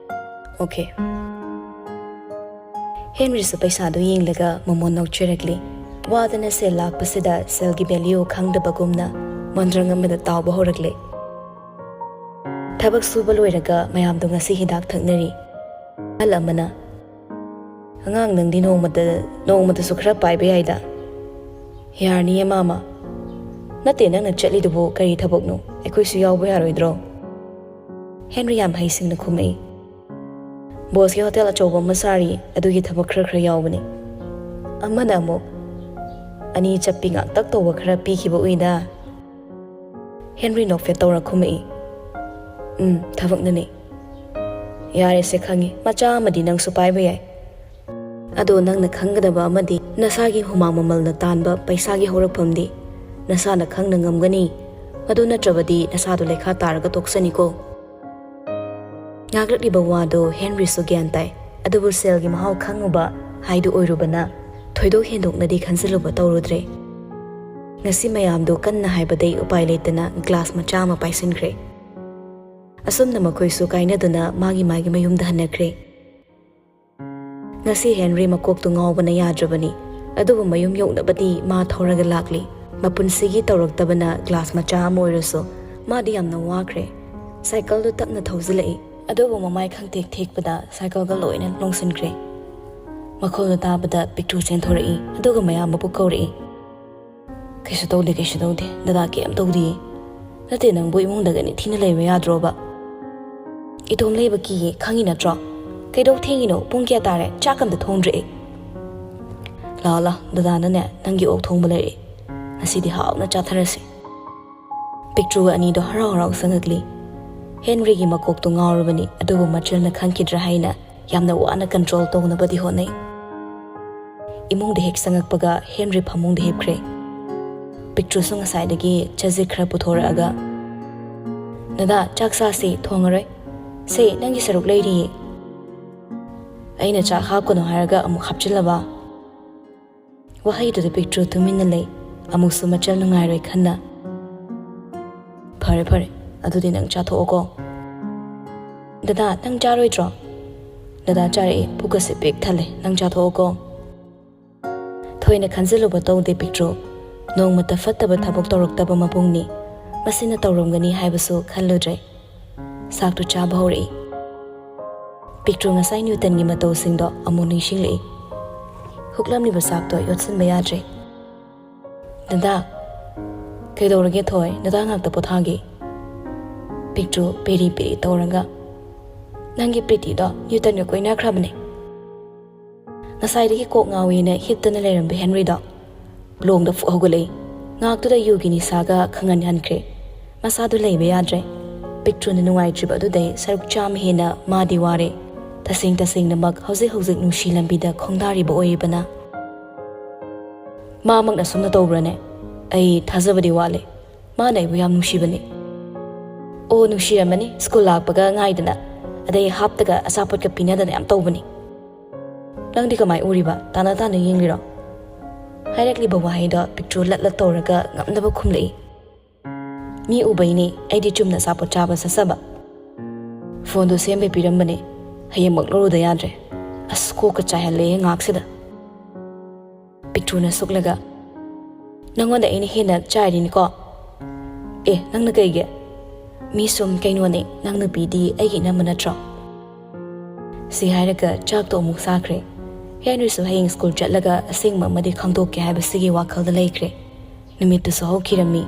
"ꯑꯣꯀꯦ꯫" ꯍꯦꯟꯔꯤꯁꯨ ꯄꯩꯁꯥꯗꯨ ꯌꯦꯡꯂꯒ ꯃꯃꯣꯟ ꯅꯣꯛꯆꯔꯛꯂꯤ꯫ ꯋꯥꯗꯅ ꯁꯦꯜ ꯂꯥꯛꯄꯁꯤꯗ ꯁꯦꯜꯒꯤ ꯚꯦꯂ꯭ꯌꯨ ꯈꯪꯗꯕꯒꯨꯝꯅ ꯃꯟꯗ꯭ꯔꯪ ꯑꯃꯗ ꯇꯥꯎꯕ ꯍꯧꯔꯛꯂꯦ꯫ ꯊꯕꯛ ꯁꯨꯕ ꯂꯣꯏꯔꯒ ꯃꯌꯥꯝꯗꯣ ꯉꯁꯤ ꯍꯤꯗꯥꯛ ꯊꯛꯅꯔꯤ꯫ ꯑꯍꯜ ꯑꯃꯅ, "ꯑꯉꯥꯡ ꯅꯪꯗꯤ ꯅꯣꯡꯃꯇ, ꯅꯣꯡꯃꯇꯁꯨ ꯈꯔ ꯄꯥꯏꯕ ꯌꯥꯏꯗ꯫ ꯌꯥꯔꯅꯤꯌꯦ ꯃꯥꯃ꯫ ꯅꯠꯇꯦ, ꯅꯪꯅ ꯆꯠꯂꯤꯗꯨꯕꯨ ꯀꯔꯤ ꯊꯕꯛꯅꯣ? ꯑꯩꯈꯣꯏꯁꯨ ꯌꯥꯎꯕ ꯌꯥꯔꯣꯏꯗ꯭ꯔꯣ?" ꯍꯦꯟꯔꯤ ꯌꯥꯝ ꯍꯩꯁꯤꯡꯅ ꯈꯨꯝꯃꯛꯏ꯫ "ꯕꯣꯁꯀꯤ ꯍꯣꯇꯦꯜ ꯑꯆꯧꯕ ꯑꯃ ꯁꯥꯔꯤ, ꯑꯗꯨꯒꯤ ꯊꯕꯛ ꯈꯔ ꯈꯔ ꯌꯥꯎꯕꯅꯤ꯫" ꯑꯃꯅ ꯑꯃꯨꯛ, "ꯑꯅꯤ ꯆꯠꯄꯤ ꯉꯥꯛꯇꯛ ꯇꯧꯕ ꯈꯔ ꯄꯤꯈꯤꯕ ꯎꯏꯗ꯫" ꯍꯦꯟꯔꯤ ꯅꯣꯛꯐꯦꯠ ꯇꯧꯔ ꯈꯨꯝꯃꯛꯏ꯫ "ꯎꯝ, ꯊꯕꯛꯅꯅꯦ꯫ ꯌꯥꯔꯦꯁꯦ, ꯈꯪꯉꯤ, ꯃꯆꯥ ꯑꯃꯗꯤ ꯅꯪꯁꯨ ꯄꯥꯏꯕ ꯌꯥꯏ꯫ ꯑꯗꯣ ꯅꯪꯅ ꯈꯪꯒꯗꯕ ꯑꯃꯗꯤ, ꯅꯁꯥꯒꯤ ꯍꯨꯃꯥꯡ ꯃꯃꯜꯅ ꯇꯥꯟꯕ ꯄꯩꯁꯥꯒꯤ ꯍꯧꯔꯛꯐꯝꯗꯤ ꯅꯁꯥꯅ ꯈꯪꯅ ꯉꯝꯒꯅꯤ꯫ ꯑꯗꯨ ꯅꯠꯇ꯭ꯔꯕꯗꯤ ꯅꯁꯥꯗꯣ ꯂꯩꯈꯥ ꯇꯥꯔꯒ ꯇꯣꯛꯆꯅꯤꯀꯣ꯫" ꯉꯥꯡꯂꯛꯂꯤꯕ ꯋꯥꯗꯣ ꯍꯦꯟꯔꯤꯁꯨ ꯒ꯭ꯌꯥꯟ ꯇꯥꯏ, ꯑꯗꯨꯕꯨ ꯁꯦꯜꯒꯤ ꯃꯍꯥꯎ ꯈꯪꯉꯨꯕ ꯍꯥꯏꯗꯨ ꯑꯣꯏꯔꯨꯕꯅ ꯊꯣꯏꯗꯣꯛ ꯍꯦꯟꯗꯣꯛꯅꯗꯤ ꯈꯟꯖꯤꯜꯂꯨꯕ ꯇꯧꯔꯨꯗ꯭ꯔꯦ꯫ ꯉꯁꯤ ꯃꯌꯥꯝꯗꯣ ꯀꯟꯅ ꯍꯥꯏꯕꯗꯩ ꯎꯄꯥꯏ ꯂꯩꯇꯅ ꯒ꯭ꯂꯥꯁ ꯃꯆꯥ ꯑꯃ ꯄꯥꯏꯁꯤꯟꯈ꯭ꯔꯦ꯫ ꯑꯁꯨꯝꯅ ꯃꯈꯣꯏꯁꯨ ꯀꯥꯏꯅꯗꯨꯅ ꯃꯥꯒꯤ ꯃꯥꯒꯤ ꯃꯌꯨꯝꯗ ꯍꯟꯅꯈ꯭ꯔꯦ꯫ ꯉꯁꯤ ꯍꯦꯟꯔꯤ ꯃꯀꯣꯛꯇꯨ ꯉꯥꯎꯕꯅ ꯌꯥꯗ꯭ꯔꯕꯅꯤ, ꯑꯗꯨꯕꯨ ꯃꯌꯨꯝ ꯌꯧꯅꯕꯗꯤ ꯃꯥ ꯊꯧꯔꯒ ꯂꯥꯛꯂꯤ꯫ ꯃꯄꯨꯟꯁꯤꯒꯤ ꯇꯧꯔꯛꯇꯕꯅ ꯒ꯭ꯂꯥꯁ ꯃꯆꯥ ꯑꯃ ꯑꯣꯏꯔꯁꯨ ꯃꯥꯗꯤ ꯌꯥꯝꯅ ꯋꯥꯈ꯭ꯔꯦ꯫ ꯁꯥꯏꯀꯜꯗꯨ ꯇꯞꯅ ꯊꯧꯖꯤꯜꯂꯛꯏ, ꯑꯗꯨꯕꯨ ꯃꯃꯥꯏ ꯈꯪꯇꯦꯛ ꯊꯦꯛꯄꯗ ꯁꯥꯏꯀꯜꯒ ꯂꯣꯏꯅ ꯂꯣꯡꯁꯤꯟꯈ꯭ꯔꯦ꯫ ꯃꯈꯣꯜꯗꯨ ꯇꯥꯕꯗ ꯄꯤꯛꯇ꯭ꯔꯨ ꯆꯦꯟꯊꯣꯔꯛꯏ, ꯑꯗꯨꯒ ꯃꯌꯥꯝ ꯃꯕꯨꯛ ꯀꯧꯔꯛꯏ꯫ "ꯀꯩꯁꯨ ꯇꯧꯗꯦ, ꯀꯩꯁꯨ ꯇꯧꯗꯦ, ꯗꯗꯥ ꯀꯩꯝ ꯇꯧꯗꯤꯌꯦ꯫ ꯅꯠꯇꯦ, ꯅꯪꯕꯨ ꯏꯃꯨꯡꯗꯒ ꯅꯤꯡꯊꯤꯅ ꯂꯩꯕ ꯌꯥꯗ꯭ꯔꯣꯕ?" "ꯏꯇꯣꯝ ꯂꯩꯕ ꯀꯤꯌꯦ, ꯈꯪꯉꯤ ꯅꯠꯇ꯭ꯔꯣ? ꯀꯩꯗꯧ ꯊꯦꯡꯉꯤꯅꯣ? ꯄꯨꯡ ꯀꯌꯥ ꯇꯥꯔꯦ? ꯆꯥꯛ ꯑꯝꯇ ꯊꯣꯡꯗ꯭ꯔꯤ ꯑꯩ꯫" "ꯂꯥꯛꯑꯣ, ꯂꯥꯛꯑꯣ, ꯗꯗꯥꯅꯅꯦ ꯅꯪꯒꯤ ꯑꯣꯛ ꯊꯣꯡꯕ ꯂꯩꯔꯛꯑꯦ꯫ ꯉꯁꯤꯗꯤ ꯍꯥꯎꯅ ꯆꯥꯊꯔꯁꯤ꯫" ꯄꯤꯛꯇ꯭ꯔꯨꯒ ꯑꯅꯤꯗꯣ ꯍꯔꯥꯎ ꯍꯔꯥꯎ ꯆꯪꯉꯛꯂꯤ꯫ ꯍꯦꯟꯔꯤꯒꯤ ꯃꯀꯣꯛꯇꯣ ꯉꯥꯎꯔꯕꯅꯤ, ꯑꯗꯨꯕꯨ ꯃꯆꯜꯅ ꯈꯪꯈꯤꯗ꯭ꯔꯥ ꯍꯥꯏꯅ ꯌꯥꯝꯅ ꯋꯥꯅ ꯀꯟꯇ꯭ꯔꯣꯜ ꯇꯧꯅꯕꯗꯤ ꯍꯣꯠꯅꯩ꯫ ꯏꯃꯨꯡꯗ ꯍꯦꯛ ꯆꯪꯉꯛꯄꯒ ꯍꯦꯟꯔꯤ ꯐꯃꯨꯡꯗ ꯍꯤꯞꯈ꯭ꯔꯦ꯫ ꯄꯤꯛꯇ꯭ꯔꯨꯁꯨ ꯉꯁꯥꯏꯗꯒꯤ ꯆꯖꯤꯛ ꯈꯔ ꯄꯨꯊꯣꯔꯛꯑꯒ, "ꯗꯗꯥ, ꯆꯥꯛ ꯆꯥꯁꯤ, ꯊꯣꯡꯉꯔꯣꯏ꯫ ꯁꯦ, ꯅꯪꯒꯤ ꯁꯔꯨꯛ ꯂꯩꯔꯤꯌꯦ꯫ ꯑꯩꯅ ꯆꯥꯛ ꯍꯥꯞꯀꯅꯨ ꯍꯥꯏꯔꯒ ꯑꯃꯨꯛ ꯍꯥꯞꯆꯤꯜꯂꯕ?" ꯋꯥꯍꯩꯗꯨꯗ ꯄꯤꯛꯇ꯭ꯔꯨ ꯇꯨꯃꯤꯟꯅ ꯂꯩ꯫ ꯑꯃꯨꯛꯁꯨ ꯃꯆꯜ ꯅꯨꯡꯉꯥꯏꯔꯣꯏ ꯈꯟꯅ, "ꯐꯔꯦ, ꯐꯔꯦ, ꯑꯗꯨꯗꯤ ꯅꯪ ꯆꯥꯊꯣꯛꯑꯣꯀꯣ꯫" "ꯗꯗꯥ, ꯅꯪ ꯆꯥꯔꯣꯏꯗ꯭ꯔꯣ?" "ꯗꯗꯥ ꯆꯥꯔꯛꯑꯦ, ꯄꯨꯛꯀꯁꯦ ꯄꯤꯛ ꯊꯜꯂꯦ, ꯅꯪ ꯆꯥꯊꯣꯛꯑꯣꯀꯣ꯫" ꯊꯣꯏꯅ ꯈꯟꯖꯤꯜꯂꯨꯕ ꯇꯧꯗꯦ ꯄꯤꯛꯇ꯭ꯔꯨ꯫ ꯅꯣꯡꯃꯇ ꯐꯠꯇꯕ ꯊꯕꯛ ꯇꯧꯔꯛꯇꯕ ꯃꯕꯨꯡꯅꯤ꯫ ꯃꯁꯤꯅ ꯇꯧꯔꯝꯒꯅꯤ ꯍꯥꯏꯕꯁꯨ ꯈꯜꯂꯨꯗ꯭ꯔꯦ꯫ ꯆꯥꯛꯇꯨ ꯆꯥꯕ ꯍꯧꯔꯛꯏ꯫ ꯄꯤꯛꯇ꯭ꯔꯨ ꯉꯁꯥꯏ ꯅ꯭ꯌꯨꯇꯟꯒꯤ ꯃꯇꯧꯁꯤꯡꯗꯣ ꯑꯃꯨꯛ ꯅꯤꯡꯁꯤꯡꯂꯛꯏ꯫ ꯍꯨꯛꯂꯝꯂꯤꯕ ꯆꯥꯛꯇꯣ ꯌꯣꯠꯁꯤꯟꯕ ꯌꯥꯗ꯭ꯔꯦ꯫ "ꯗꯗꯥ꯫" "ꯀꯩꯗꯧꯔꯒꯦ ꯊꯣꯏ? ꯗꯗꯥ ꯉꯥꯛꯇ ꯄꯣꯊꯥꯒꯦ꯫" ꯄꯤꯛꯇ꯭ꯔꯨ ꯄꯦꯔꯤ ꯄꯦꯔꯤ ꯇꯧꯔꯒ, "ꯅꯪꯒꯤ ꯄ꯭ꯔꯤꯇꯤꯗꯣ ꯅ꯭ꯌꯨꯇꯟꯒ ꯀꯣꯏꯅꯈ꯭ꯔꯕꯅꯦ꯫" ꯉꯁꯥꯏꯗꯒꯤ ꯀꯣꯛ ꯉꯥꯎꯏꯅ ꯍꯤꯞꯇꯅ ꯂꯩꯔꯝꯕ ꯍꯦꯟꯔꯤꯗꯣ ꯂꯣꯡꯗ ꯐꯨꯛ ꯍꯧꯒꯠꯂꯛꯏ꯫ ꯉꯥꯏꯍꯥꯛꯇꯨꯗ ꯌꯨꯒꯤ ꯅꯤꯁꯥꯒ ꯈꯪꯍꯟ ꯍꯟꯈ꯭ꯔꯦ꯫ ꯃꯁꯥꯗꯨ ꯂꯩꯕ ꯌꯥꯗ꯭ꯔꯦ꯫ ꯄꯤꯛꯇ꯭ꯔꯨꯅ ꯅꯨꯡꯉꯥꯏꯇ꯭ꯔꯤꯕ ꯑꯗꯨꯗꯩ ꯁꯔꯨꯛ ꯆꯥꯝꯃ ꯍꯦꯟꯅ ꯃꯥꯗꯤ ꯋꯥꯔꯦ꯫ ꯇꯁꯦꯡ ꯇꯁꯦꯡꯅꯃꯛ ꯍꯧꯖꯤꯛ ꯍꯧꯖꯤꯛ ꯅꯨꯡꯁꯤ ꯂꯝꯕꯤꯗ ꯈꯣꯡꯗꯥꯔꯤꯕ ꯑꯣꯏꯔꯤꯕꯅ꯫ ꯃꯥꯃꯛꯅ ꯁꯨꯝꯅ ꯇꯧꯕ꯭ꯔꯅꯦ? ꯑꯩ ꯊꯥꯖꯕꯗꯤ ꯋꯥꯠꯂꯦ꯫ ꯃꯥꯅ ꯑꯩꯕꯨ ꯌꯥꯝ ꯅꯨꯡꯁꯤꯕꯅꯤ꯫ ꯑꯣ, ꯅꯨꯡꯁꯤꯔꯝꯃꯅꯤ, ꯁ꯭ꯀꯨꯜ ꯂꯥꯛꯄꯒ ꯉꯥꯏꯗꯅ, ꯑꯗꯩ ꯍꯥꯞꯇꯒ ꯑꯆꯥꯄꯣꯠꯀ ꯄꯤꯅꯗꯅ ꯌꯥꯝ ꯇꯧꯕꯅꯤ꯫ ꯅꯪꯗꯤ ꯀꯃꯥꯏ ꯎꯔꯤꯕ? ꯇꯥꯅ ꯇꯥꯅ ꯌꯦꯡꯂꯤꯔꯣ? ꯍꯥꯏꯔꯛꯂꯤꯕ ꯋꯥꯍꯩꯗꯣ ꯄꯤꯛꯇ꯭ꯔꯨ ꯂꯠ ꯂꯠ ꯇꯧꯔꯒ ꯉꯝꯅꯕ ꯈꯨꯝꯂꯛꯏ꯫ ꯃꯤ ꯎꯕꯩꯅꯦ ꯑꯩꯗꯤ ꯆꯨꯝꯅ ꯑꯆꯥꯄꯣꯠ ꯆꯥꯕ ꯆꯠꯆꯕ꯫ ꯐꯣꯟꯗꯣ ꯁꯦꯝꯕꯩ ꯄꯤꯔꯝꯕꯅꯦ, ꯍꯌꯦꯡꯃꯛ ꯂꯧꯔꯨꯗ ꯌꯥꯗ꯭ꯔꯦ꯫ ꯑꯁ, ꯀꯣꯛꯀ ꯆꯥꯏꯍꯜꯂꯦ ꯉꯥꯛꯁꯤꯗ꯫ ꯄꯤꯛꯇ꯭ꯔꯨꯅ ꯁꯨꯛꯂꯒ, "ꯅꯪꯉꯣꯟꯗ ꯑꯩꯅ ꯍꯦꯟꯅ ꯆꯥꯏꯔꯤꯅꯤꯀꯣ?" "ꯑꯦ, ꯅꯪꯅ ꯀꯩꯒꯤ?" "ꯃꯤ ꯁꯨꯝ ꯀꯩꯅꯣꯅꯦ, ꯅꯪ ꯅꯨꯄꯤꯗꯤ ꯑꯩꯒꯤ ꯏꯅꯝꯃ ꯅꯠꯇ꯭ꯔꯣ?" ꯁꯤ ꯍꯥꯏꯔꯒ ꯆꯥꯛꯇꯣ ꯑꯃꯨꯛ ꯆꯥꯈ꯭ꯔꯦ꯫ ꯍꯦꯟꯔꯤꯁꯨ ꯍꯌꯦꯡ ꯁ꯭ꯀꯨꯜ ꯆꯠꯂꯒ ꯑꯁꯦꯡꯕ ꯑꯃꯗꯤ ꯈꯪꯗꯣꯛꯀꯦ ꯍꯥꯏꯕꯁꯤꯒꯤ ꯋꯥꯈꯜꯗ ꯂꯩꯈ꯭ꯔꯦ꯫ ꯅꯨꯃꯤꯠꯇꯨꯁꯨ ꯍꯧꯈꯤꯔꯝꯃꯤ꯫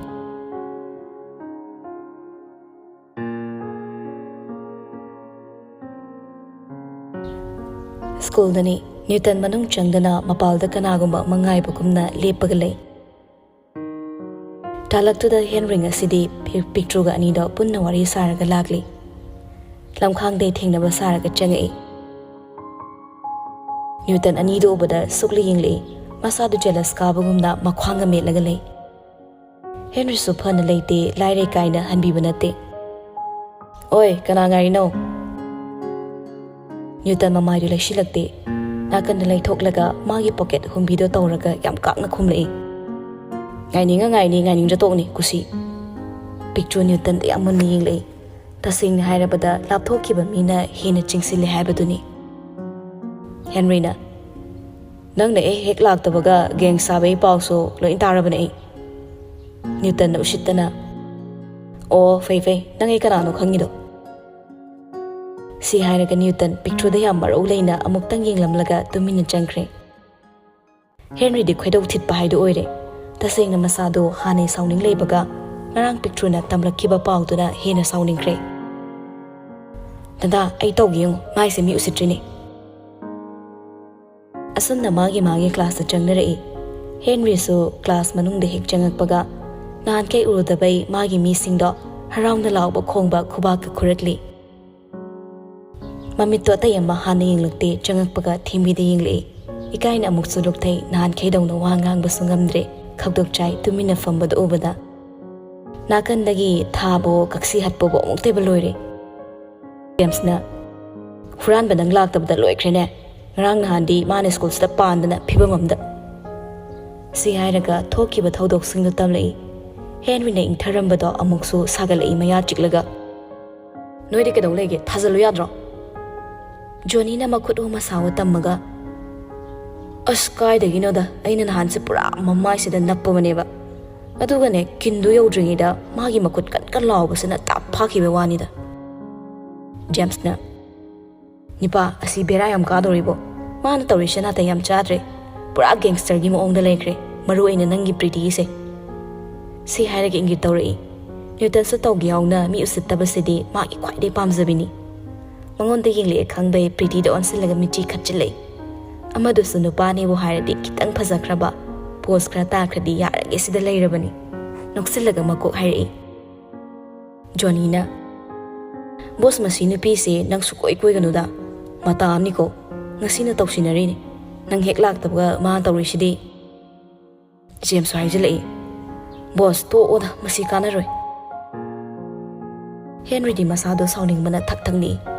ꯁ꯭ꯀꯨꯜꯗꯅꯤ꯫ ꯅ꯭ꯌꯨꯇꯟ ꯃꯅꯨꯡ ꯆꯪꯗꯅ ꯃꯄꯥꯜꯗ ꯀꯅꯥꯒꯨꯝꯕ ꯑꯃ ꯉꯥꯏꯕꯒꯨꯝꯅ ꯂꯦꯞꯄꯒ ꯂꯩ꯫ ꯇꯥꯂꯛꯇꯨꯗ ꯍꯦꯟꯔꯤ ꯉꯁꯤꯗꯤ ꯄꯤ-, ꯄꯤꯛꯇ꯭ꯔꯨꯒ ꯑꯅꯤꯗꯣ ꯄꯨꯟꯅ ꯋꯥꯔꯤ ꯁꯥꯔꯒ ꯂꯥꯛꯂꯤ꯫ ꯂꯝꯈꯥꯡꯗꯩ ꯊꯦꯡꯅꯕ ꯁꯥꯔꯒ ꯆꯪꯉꯛꯏ꯫ ꯅ꯭ꯌꯨꯇꯟ ꯑꯅꯤꯗꯨ ꯎꯕꯗ ꯁꯨꯛꯂ ꯌꯦꯡꯂꯛꯏ꯫ ꯃꯁꯥꯗꯨ ꯖꯦꯂꯁ ꯀꯥꯕꯒꯨꯝꯅ ꯃꯈ꯭ꯋꯥꯡꯒ ꯃꯦꯠꯂꯒ ꯂꯩ꯫ ꯍꯦꯟꯔꯤꯁꯨ ꯐꯅ ꯂꯩꯇꯦ, ꯂꯥꯏꯔꯩ ꯀꯥꯏꯅ ꯍꯟꯕꯤꯕ ꯅꯠꯇꯦ꯫ "ꯑꯣꯏ, ꯀꯅꯥ ꯉꯥꯏꯔꯤꯅꯣ?" ꯅ꯭ꯌꯨꯇꯟ ꯃꯃꯥꯏꯗꯨ ꯂꯩꯁꯤꯜꯂꯛꯇꯦ꯫ ꯅꯥꯀꯟꯗ ꯂꯩꯊꯣꯛꯂꯒ ꯃꯥꯒꯤ ꯄꯣꯀꯦꯠ ꯍꯨꯝꯕꯤꯗꯣ ꯇꯧꯔꯒ ꯌꯥꯝ ꯀꯥꯛꯅ ꯈꯨꯝꯂꯛꯏ꯫ "ꯉꯥꯏꯅꯤꯡꯉ ꯉꯥꯏꯅꯤ, ꯉꯥꯏꯅꯤꯡꯗ꯭ꯔ ꯇꯣꯛꯅꯤ, ꯀꯨꯁꯤ꯫" ꯄꯤꯛꯇ꯭ꯔꯨ ꯅ꯭ꯌꯨꯇꯟꯗ ꯌꯥꯝ ꯃꯨꯟꯅ ꯌꯦꯡꯂꯛꯏ꯫ ꯇꯁꯦꯡꯅ ꯍꯥꯏꯔꯕꯗ ꯂꯥꯞꯊꯣꯛꯈꯤꯕ ꯃꯤꯅ ꯍꯦꯟꯅ ꯆꯤꯡꯁꯤꯜꯂꯦ ꯍꯥꯏꯕꯗꯨꯅꯤ꯫ ꯍꯦꯟꯔꯤꯅ, "ꯅꯪꯅ ꯑꯩ ꯍꯦꯛ ꯂꯥꯛꯇꯕꯒ ꯒꯦꯡ ꯁꯥꯕꯒꯤ ꯄꯥꯎꯁꯨ ꯂꯣꯏ ꯇꯥꯔꯕꯅꯦ ꯑꯩ꯫" ꯅ꯭ꯌꯨꯇꯟꯅ ꯎꯁꯤꯠꯇꯅ, "ꯑꯣ, ꯐꯩ ꯐꯩ, ꯅꯪ ꯑꯩ ꯀꯅꯥꯅꯣ ꯈꯪꯉꯤꯗꯣ?" ꯁꯤ ꯍꯥꯏꯔꯒ ꯅ꯭ꯌꯨꯇꯟ ꯄꯤꯛꯇ꯭ꯔꯨꯗ ꯌꯥꯝ ꯃꯔꯧ ꯂꯩꯅ ꯑꯃꯨꯛꯇꯪ ꯌꯦꯡꯂꯝꯂꯒ ꯇꯨꯃꯤꯟꯅ ꯆꯪꯈ꯭ꯔꯦ꯫ ꯍꯦꯟꯔꯤꯗꯤ ꯈꯣꯏꯗꯧ ꯊꯤꯠꯄ ꯍꯥꯏꯗꯨ ꯑꯣꯏꯔꯦ꯫ ꯇꯁꯦꯡꯅ ꯃꯁꯥꯗꯣ ꯍꯥꯟꯅꯩ ꯁꯥꯎꯅꯤꯡ ꯂꯩꯕꯒ ꯉꯔꯥꯡ ꯄꯤꯛꯇ꯭ꯔꯨꯅ ꯇꯝꯂꯛꯈꯤꯕ ꯄꯥꯎꯗꯨꯅ ꯍꯦꯟꯅ ꯁꯥꯎꯅꯤꯡꯈ꯭ꯔꯦ꯫ "ꯗꯗꯥ, ꯑꯩ ꯇꯧꯒꯦ ꯌꯦꯡꯉꯨ, ꯃꯥꯏꯁꯦ ꯃꯤ ꯎꯁꯤꯠꯇ꯭ꯔꯤꯅꯦ꯫" ꯑꯁꯨꯝꯅ ꯃꯥꯒꯤ ꯃꯥꯒꯤ ꯀ꯭ꯂꯥꯁꯇ ꯆꯪꯅꯔꯛꯏ꯫ ꯍꯦꯟꯔꯤꯁꯨ ꯀ꯭ꯂꯥꯁ ꯃꯅꯨꯡꯗ ꯍꯦꯛ ꯆꯪꯉꯛꯄꯒ ꯅꯍꯥꯟꯈꯩ ꯎꯔꯨꯗꯕꯩ ꯃꯥꯒꯤ ꯃꯤꯁꯤꯡꯗꯣ ꯍꯔꯥꯎꯅ ꯂꯥꯎꯕ ꯈꯣꯡꯕ ꯈꯨꯕꯥꯛꯀ ꯈꯨꯔꯛꯂꯤ꯫ ꯃꯃꯤꯠꯇꯣ ꯑꯇꯩ ꯑꯃ ꯍꯥꯟꯅ ꯌꯦꯡꯂꯛꯇꯦ, ꯆꯪꯉꯛꯄꯒ ꯊꯦꯝꯕꯤꯗ ꯌꯦꯡꯂꯛꯏ꯫ ꯏꯀꯥꯏꯅ ꯑꯃꯨꯛꯁꯨ ꯂꯨꯞꯊꯩ, ꯅꯍꯥꯟꯈꯩꯗꯧꯅ ꯋꯥ ꯉꯥꯡꯕꯁꯨ ꯉꯝꯗ꯭ꯔꯦ꯫ ꯈꯧꯗꯣꯛ ꯆꯥꯏ ꯇꯨꯃꯤꯟꯅ ꯐꯝꯕꯗꯣ ꯎꯕꯗ꯫ ꯅꯥꯀꯟꯗꯒꯤ ꯊꯥꯕꯣ ꯀꯛꯁꯤ ꯍꯠꯄꯕꯣ ꯑꯃꯨꯛꯇꯣꯏꯕ ꯂꯣꯏꯔꯦ꯫ ꯖꯦꯝꯁꯅ, "ꯍꯨꯔꯥꯟꯕ ꯅꯪ ꯂꯥꯛꯇꯕꯗ ꯂꯣꯏꯈ꯭ꯔꯦꯅꯦ꯫ ꯉꯔꯥꯡ ꯅꯍꯥꯟꯗꯤ ꯃꯥꯅ ꯁ꯭ꯀꯨꯜꯁꯤꯗ ꯄꯥꯟꯗꯅ ꯐꯤꯕꯝ ꯑꯃꯗ"꯫ ꯁꯤ ꯍꯥꯏꯔꯒ ꯊꯣꯛꯈꯤꯕ ꯊꯧꯗꯣꯛꯁꯤꯡꯗꯨ ꯇꯝꯂꯛꯏ꯫ ꯍꯦꯟꯔꯤꯅ ꯏꯪꯊꯔꯝꯕꯗꯣ ꯑꯃꯨꯛꯁꯨ ꯁꯥꯒꯠꯂꯛꯏ ꯃꯌꯥ ꯆꯤꯛꯂꯒ꯫ "ꯅꯣꯏꯗꯤ ꯀꯩꯗꯧ ꯂꯩꯒꯦ? ꯊꯥꯖꯜꯂꯨ ꯌꯥꯗ꯭ꯔꯣ?" ꯖꯣꯅꯤꯅ ꯃꯈꯨꯠ ꯍꯨ ꯃꯁꯥꯋꯣ ꯇꯝꯃꯒ, "ꯑꯁ, ꯀꯥꯏꯗꯒꯤꯅꯣꯗ, ꯑꯩꯅ ꯅꯍꯥꯟꯁꯦ ꯄꯨꯔꯥ ꯃꯃꯥꯏꯁꯤꯗ ꯅꯞꯄꯕꯅꯦꯕ꯫ ꯑꯗꯨꯒꯅꯦ, ꯀꯤꯟꯗꯨ ꯌꯧꯗ꯭ꯔꯤꯉꯩꯗ ꯃꯥꯒꯤ ꯃꯈꯨꯠ ꯀꯟ ꯀꯟ ꯂꯥꯎꯕꯁꯤꯅ ꯇꯥꯞ ꯐꯥꯈꯤꯕ ꯋꯥꯅꯤꯗ"꯫ ꯖꯦꯝꯁꯅ, "ꯅꯤꯄꯥ, ꯑꯁꯤ ꯕꯦꯔꯥ ꯌꯥꯝ ꯀꯥꯗꯧꯔꯤꯕꯣ꯫ ꯃꯥꯅ ꯇꯧꯔꯤꯁꯦ ꯅꯥꯇꯩ ꯌꯥꯝ ꯆꯥꯗ꯭ꯔꯦ꯫ ꯄꯨꯔꯥ ꯒꯦꯡꯁꯇꯔꯒꯤ ꯃꯑꯣꯡꯗ ꯂꯩꯈ꯭ꯔꯦ, ꯃꯔꯨ ꯑꯣꯏꯅ ꯅꯪꯒꯤ ꯄ꯭ꯔꯤꯇꯤꯁꯦ"꯫ ꯁꯤ ꯍꯥꯏꯔꯒ ꯏꯪꯒꯤꯠ ꯇꯧꯔꯛꯏ꯫ ꯅ꯭ꯌꯨꯇꯟꯁꯨ ꯇꯧꯒꯦ ꯌꯥꯎꯅ ꯃꯤ ꯎꯁꯤꯠꯇꯕꯁꯤꯗꯤ ꯃꯥꯒꯤ ꯈ꯭ꯋꯥꯏꯗꯩ ꯄꯥꯝꯖꯕꯤꯅꯤ꯫ ꯃꯉꯣꯟꯗ ꯌꯦꯡꯂꯛꯑꯦ ꯈꯪꯕꯩ ꯄ꯭ꯔꯤꯇꯤꯗ ꯑꯣꯟꯁꯤꯜꯂꯒ ꯃꯤꯠꯆꯤ ꯈꯠꯆꯤꯜꯂꯛꯏ꯫ ꯑꯃꯗꯨꯁꯨ ꯅꯨꯄꯥꯅꯦꯕꯨ ꯍꯥꯏꯔꯗꯤ ꯈꯤꯇꯪ ꯐꯖꯈ꯭ꯔꯕ, ꯄꯣꯁ ꯈꯔ ꯇꯥꯈ꯭ꯔꯗꯤ ꯌꯥꯔꯒꯦ ꯁꯤꯗ ꯂꯩꯔꯕꯅꯤ꯫ ꯅꯣꯛꯁꯤꯜꯂꯒ ꯃꯀꯣꯛ ꯍꯥꯏꯔꯛꯏ꯫ ꯖꯣꯅꯤꯅ, "ꯕꯣꯁ, ꯃꯁꯤ ꯅꯨꯄꯤꯁꯦ ꯅꯪ ꯁꯨꯀꯣꯏ ꯀꯣꯏꯒꯅꯨꯗ꯫ ꯃꯇꯥ ꯑꯃꯅꯤꯀꯣ꯫ ꯉꯁꯤꯅ ꯇꯧꯁꯤꯟꯅꯔꯤꯅꯤ꯫ ꯅꯪ ꯍꯦꯛ ꯂꯥꯛꯇꯕꯒ ꯃꯥ ꯇꯧꯔꯤꯁꯤꯗꯤ"꯫ ꯖꯦꯝꯁꯁꯨ ꯍꯥꯏꯖꯤꯜꯂꯛꯏ꯫ "ꯕꯣꯁ, ꯇꯣꯛꯑꯣꯗ, ꯃꯁꯤ ꯀꯥꯟꯅꯔꯣꯏ"꯫ ꯍꯦꯟꯔꯤꯗꯤ ꯃꯁꯥꯗꯣ ꯁꯥꯎꯅꯤꯡꯕꯅ ꯊꯛ ꯊꯛ ꯅꯤꯛꯏ꯫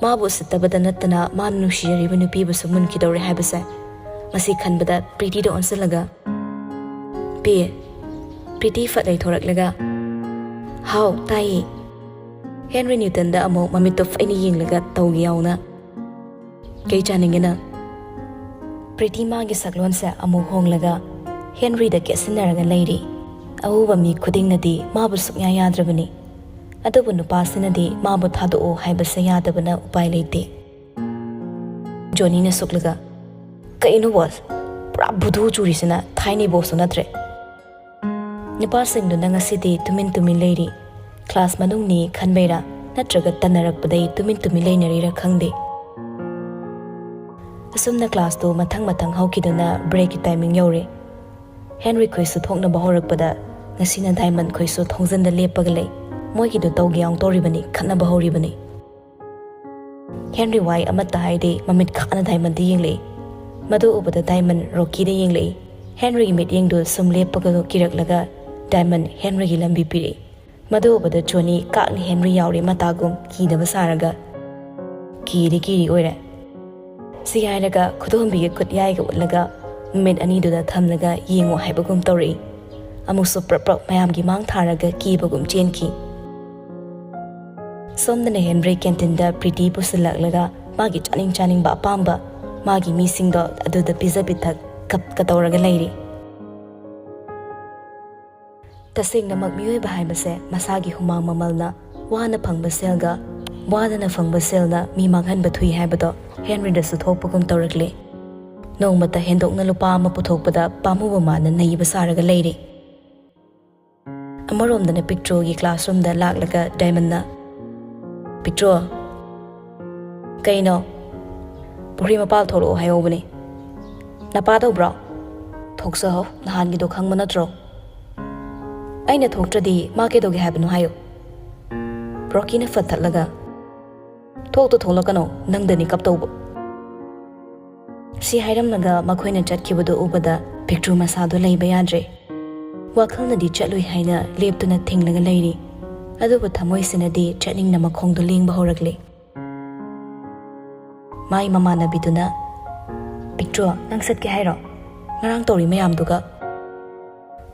ꯃꯥꯕꯨ ꯎꯁꯤꯠꯇꯕꯗ ꯅꯠꯇꯅ ꯃꯥꯅ ꯅꯨꯡꯁꯤꯖꯔꯤꯕ ꯅꯨꯄꯤꯕꯨꯁꯨ ꯃꯨꯟꯈꯤꯗꯧꯔꯦ ꯍꯥꯏꯕꯁꯦ꯫ ꯃꯁꯤ ꯈꯟꯕꯗ ꯄ꯭ꯔꯤꯇꯤꯗ ꯑꯣꯟꯁꯤꯜꯂꯒ, "ꯄꯤ"꯫ ꯄ꯭ꯔꯤꯇꯤ ꯐꯠ ꯂꯩꯊꯣꯔꯛꯂꯒ, "ꯍꯥꯎ, ꯇꯥꯏꯌꯦ"꯫ ꯍꯦꯟꯔꯤ ꯅ꯭ꯌꯨꯇꯟꯗ ꯑꯃꯨꯛ ꯃꯃꯤꯠꯇꯣ ꯐꯩꯅ ꯌꯦꯡꯂꯒ ꯇꯧꯒꯦ ꯌꯥꯎꯅ, "ꯀꯩ ꯆꯥꯅꯤꯡꯒꯦ ꯅꯪ?" ꯄ꯭ꯔꯤꯇꯤ ꯃꯥꯒꯤ ꯁꯛꯂꯣꯟꯁꯦ ꯑꯃꯨꯛ ꯍꯣꯡꯂꯒ ꯍꯦꯟꯔꯤꯗ ꯀꯦꯠꯁꯤꯟꯅꯔꯒ ꯂꯩꯔꯤ꯫ ꯑꯎꯕ ꯃꯤ ꯈꯨꯗꯤꯡꯅꯗꯤ ꯃꯥꯕꯨ ꯁꯨꯛꯌꯥ ꯌꯥꯗ꯭ꯔꯕꯅꯤ꯫ ꯑꯗꯨꯕꯨ ꯅꯨꯄꯥꯁꯤꯅꯗꯤ ꯃꯥꯕꯨ ꯊꯥꯗꯣꯛꯑꯣ ꯍꯥꯏꯕꯁꯦ ꯌꯥꯗꯕꯅ ꯎꯄꯥꯏ ꯂꯩꯇꯦ꯫ ꯖꯣꯅꯤꯅ ꯁꯨꯛꯂꯒ, "ꯀꯩꯅꯣ ꯕꯣꯁ? ꯄꯨꯔꯥ ꯚꯨꯗꯨ ꯆꯨꯔꯤꯁꯤꯅ, ꯊꯥꯏꯅꯩ ꯕꯣꯁꯇꯣ ꯅꯠꯇ꯭ꯔꯦ"꯫ ꯅꯨꯄꯥꯁꯤꯡꯗꯨꯅ ꯉꯁꯤꯗꯤ ꯇꯨꯃꯤꯟ ꯇꯨꯃꯤꯟ ꯂꯩꯔꯤ꯫ ꯀ꯭ꯂꯥꯁ ꯃꯅꯨꯡꯅꯤ ꯈꯟꯕꯩꯔꯥ ꯅꯠꯇ꯭ꯔꯒ ꯇꯟꯅꯔꯛꯄꯗꯩ ꯇꯨꯃꯤꯟ ꯇꯨꯃꯤꯟ ꯂꯩꯅꯔꯤꯔꯥ ꯈꯪꯗꯦ꯫ ꯑꯁꯨꯝꯅ ꯀ꯭ꯂꯥꯁꯇꯨ ꯃꯊꯪ ꯃꯊꯪ ꯍꯧꯈꯤꯗꯨꯅ ꯕ꯭ꯔꯦꯛꯀꯤ ꯇꯥꯏꯃꯤꯡ ꯌꯧꯔꯦ꯫ ꯍꯦꯟꯔꯤ ꯈꯣꯏꯁꯨ ꯊꯣꯛꯅꯕ ꯍꯧꯔꯛꯄꯗ ꯉꯁꯤꯅ ꯗꯥꯏꯃꯟ ꯈꯣꯏꯁꯨ ꯊꯣꯡꯖꯤꯟꯗ ꯂꯦꯞꯄꯒ ꯂꯩ꯫ ꯃꯣꯏꯒꯤꯗꯨ ꯇꯧꯒꯦ ꯌꯥꯎ ꯇꯧꯔꯤꯕꯅꯤ, ꯈꯠꯅꯕ ꯍꯧꯔꯤꯕꯅꯤ꯫ ꯍꯦꯟꯔꯤ ꯋꯥꯏ ꯑꯃꯠꯇ ꯍꯥꯏꯗꯦ, ꯃꯃꯤꯠ ꯈꯥꯅ ꯗꯥꯏꯃꯟꯗ ꯌꯦꯡꯂꯛꯏ꯫ ꯃꯗꯨ ꯎꯕꯗ ꯗꯥꯏꯃꯟ ꯔꯣꯀꯤꯗ ꯌꯦꯡꯂꯛꯏ꯫ ꯍꯦꯟꯔꯤꯒꯤ ꯃꯤꯠꯌꯦꯡꯗꯨ ꯁꯨꯝ ꯂꯦꯞꯄꯒ ꯀꯤꯔꯛꯂꯒ ꯗꯥꯏꯃꯟ ꯍꯦꯟꯔꯤꯒꯤ ꯂꯝꯕꯤ ꯄꯤꯔꯛꯏ꯫ ꯃꯗꯨ ꯎꯕꯗ ꯖꯣꯅꯤ ꯀꯥꯛꯅ ꯍꯦꯟꯔꯤ ꯌꯥꯎꯔꯦ ꯃꯇꯥꯒꯨꯝ ꯀꯤꯗꯕ ꯁꯥꯔꯒ, "ꯀꯤꯗꯤ ꯀꯤꯔꯤ ꯑꯣꯏꯔꯦ꯫" ꯁꯤ ꯍꯥꯏꯔꯒ ꯈꯨꯗꯣꯝꯕꯤꯒꯤ ꯈꯨꯠꯌꯥꯏꯒ ꯎꯠꯂꯒ ꯃꯃꯤꯠ ꯑꯅꯤꯗꯨꯗ ꯊꯝꯂꯒ ꯌꯦꯡꯉꯣ ꯍꯥꯏꯕꯒꯨꯝ ꯇꯧꯔꯛꯏ꯫ ꯑꯃꯨꯛꯁꯨ ꯄ꯭ꯔꯞ ꯄ꯭ꯔꯞ ꯃꯌꯥꯝꯒꯤ ꯃꯥꯡ ꯊꯥꯔꯒ ꯀꯤꯕꯒꯨꯝ ꯆꯦꯟꯈꯤ꯫ ꯁꯣꯝꯗꯅ ꯍꯦꯟꯔꯤ ꯀꯦꯟꯇꯤꯟꯗ ꯄ꯭ꯔꯤꯇꯤ ꯄꯨꯁꯤꯜꯂꯛꯂꯒ ꯃꯥꯒꯤ ꯆꯥꯅꯤꯡ ꯆꯥꯅꯤꯡꯕ ꯑꯄꯥꯝꯕ ꯃꯥꯒꯤ ꯃꯤꯁꯤꯡꯗꯣ ꯑꯗꯨꯗ ꯄꯤꯖ ꯄꯤꯊꯛ ꯀꯞꯀ ꯇꯧꯔꯒ ꯂꯩꯔꯤ꯫ ꯇꯁꯦꯡꯅꯃꯛ ꯃꯤꯑꯣꯏꯕ ꯍꯥꯏꯕꯁꯦ ꯃꯁꯥꯒꯤ ꯍꯨꯃꯥꯡ ꯃꯃꯜꯅ ꯋꯥꯅ ꯐꯪꯕ ꯁꯦꯜꯒ ꯋꯥꯗꯅ ꯐꯪꯕ ꯁꯦꯜꯅ ꯃꯤ ꯃꯥꯡꯍꯟꯕ ꯊꯨꯏ ꯍꯥꯏꯕꯗꯣ ꯍꯦꯟꯔꯤꯗꯁꯨ ꯊꯣꯛꯄꯒꯨꯝ ꯇꯧꯔꯛꯂꯦ꯫ ꯅꯣꯡꯃꯇ ꯍꯦꯟꯗꯣꯛꯅ ꯂꯨꯄꯥ ꯑꯃ ꯄꯨꯊꯣꯛꯄꯗ ꯄꯥꯝꯃꯨꯕ ꯃꯥꯅ ꯅꯩꯕ ꯁꯥꯔꯒ ꯂꯩꯔꯤ꯫ ꯑꯃꯔꯣꯝꯗꯅ ꯄꯤꯛꯇ꯭ꯔꯣꯒꯤ ꯀ꯭ꯂꯥꯁꯔꯨꯝꯗ ꯂꯥꯛꯂꯒ ꯗꯥꯏꯃꯟꯅ, "ꯄꯤꯛꯇ꯭ꯔꯣ, ꯀꯩꯅꯣ? ꯄꯨꯈ꯭ꯔꯤ ꯃꯄꯥꯜ ꯊꯣꯛꯂꯛꯑꯣ ꯍꯥꯏꯍꯧꯕꯅꯦ꯫ ꯅꯄꯥ ꯇꯧꯕ꯭ꯔꯣ? ꯊꯣꯛꯆꯍꯧ, ꯅꯍꯥꯟꯒꯤꯗꯣ ꯈꯪꯕ ꯅꯠꯇ꯭ꯔꯣ? ꯑꯩꯅ ꯊꯣꯛꯇ꯭ꯔꯗꯤ ꯃꯥ ꯀꯩꯗꯧꯒꯦ ꯍꯥꯏꯕꯅꯣ ꯍꯥꯏꯌꯨ꯫" ꯔꯣꯀꯤꯅ ꯐꯠꯊꯠꯂꯒ, "ꯊꯣꯛꯇ ꯊꯣꯛꯂꯛꯀꯅꯣ, ꯅꯪꯗꯅꯤ ꯀꯞꯇꯧꯕ꯫" ꯁꯤ ꯍꯥꯏꯔꯝꯂꯒ ꯃꯈꯣꯏꯅ ꯆꯠꯈꯤꯕꯗꯨ ꯎꯕꯗ ꯄꯤꯛꯇ꯭ꯔꯨ ꯃꯁꯥꯗꯣ ꯂꯩꯕ ꯌꯥꯗ꯭ꯔꯦ꯫ ꯋꯥꯈꯜꯅꯗꯤ ꯆꯠꯂꯣꯏ ꯍꯥꯏꯅ ꯂꯦꯞꯇꯨꯅ ꯊꯤꯡꯂꯒ ꯂꯩꯔꯤ, ꯑꯗꯨꯕꯨ ꯊꯃꯣꯏꯁꯤꯅꯗꯤ ꯆꯠꯅꯤꯡꯅ ꯃꯈꯣꯡꯗꯣ ꯂꯦꯡꯕ ꯍꯧꯔꯛꯂꯦ꯫ ꯃꯥꯏ ꯃꯃꯥꯟꯅꯕꯤꯗꯨꯅ, "ꯄꯤꯛꯇ꯭ꯔꯨ, ꯅꯪ ꯆꯠꯀꯦ ꯍꯥꯏꯔꯣ? ꯉꯔꯥꯡ ꯇꯧꯔꯤ ꯃꯌꯥꯝꯗꯨꯒ?"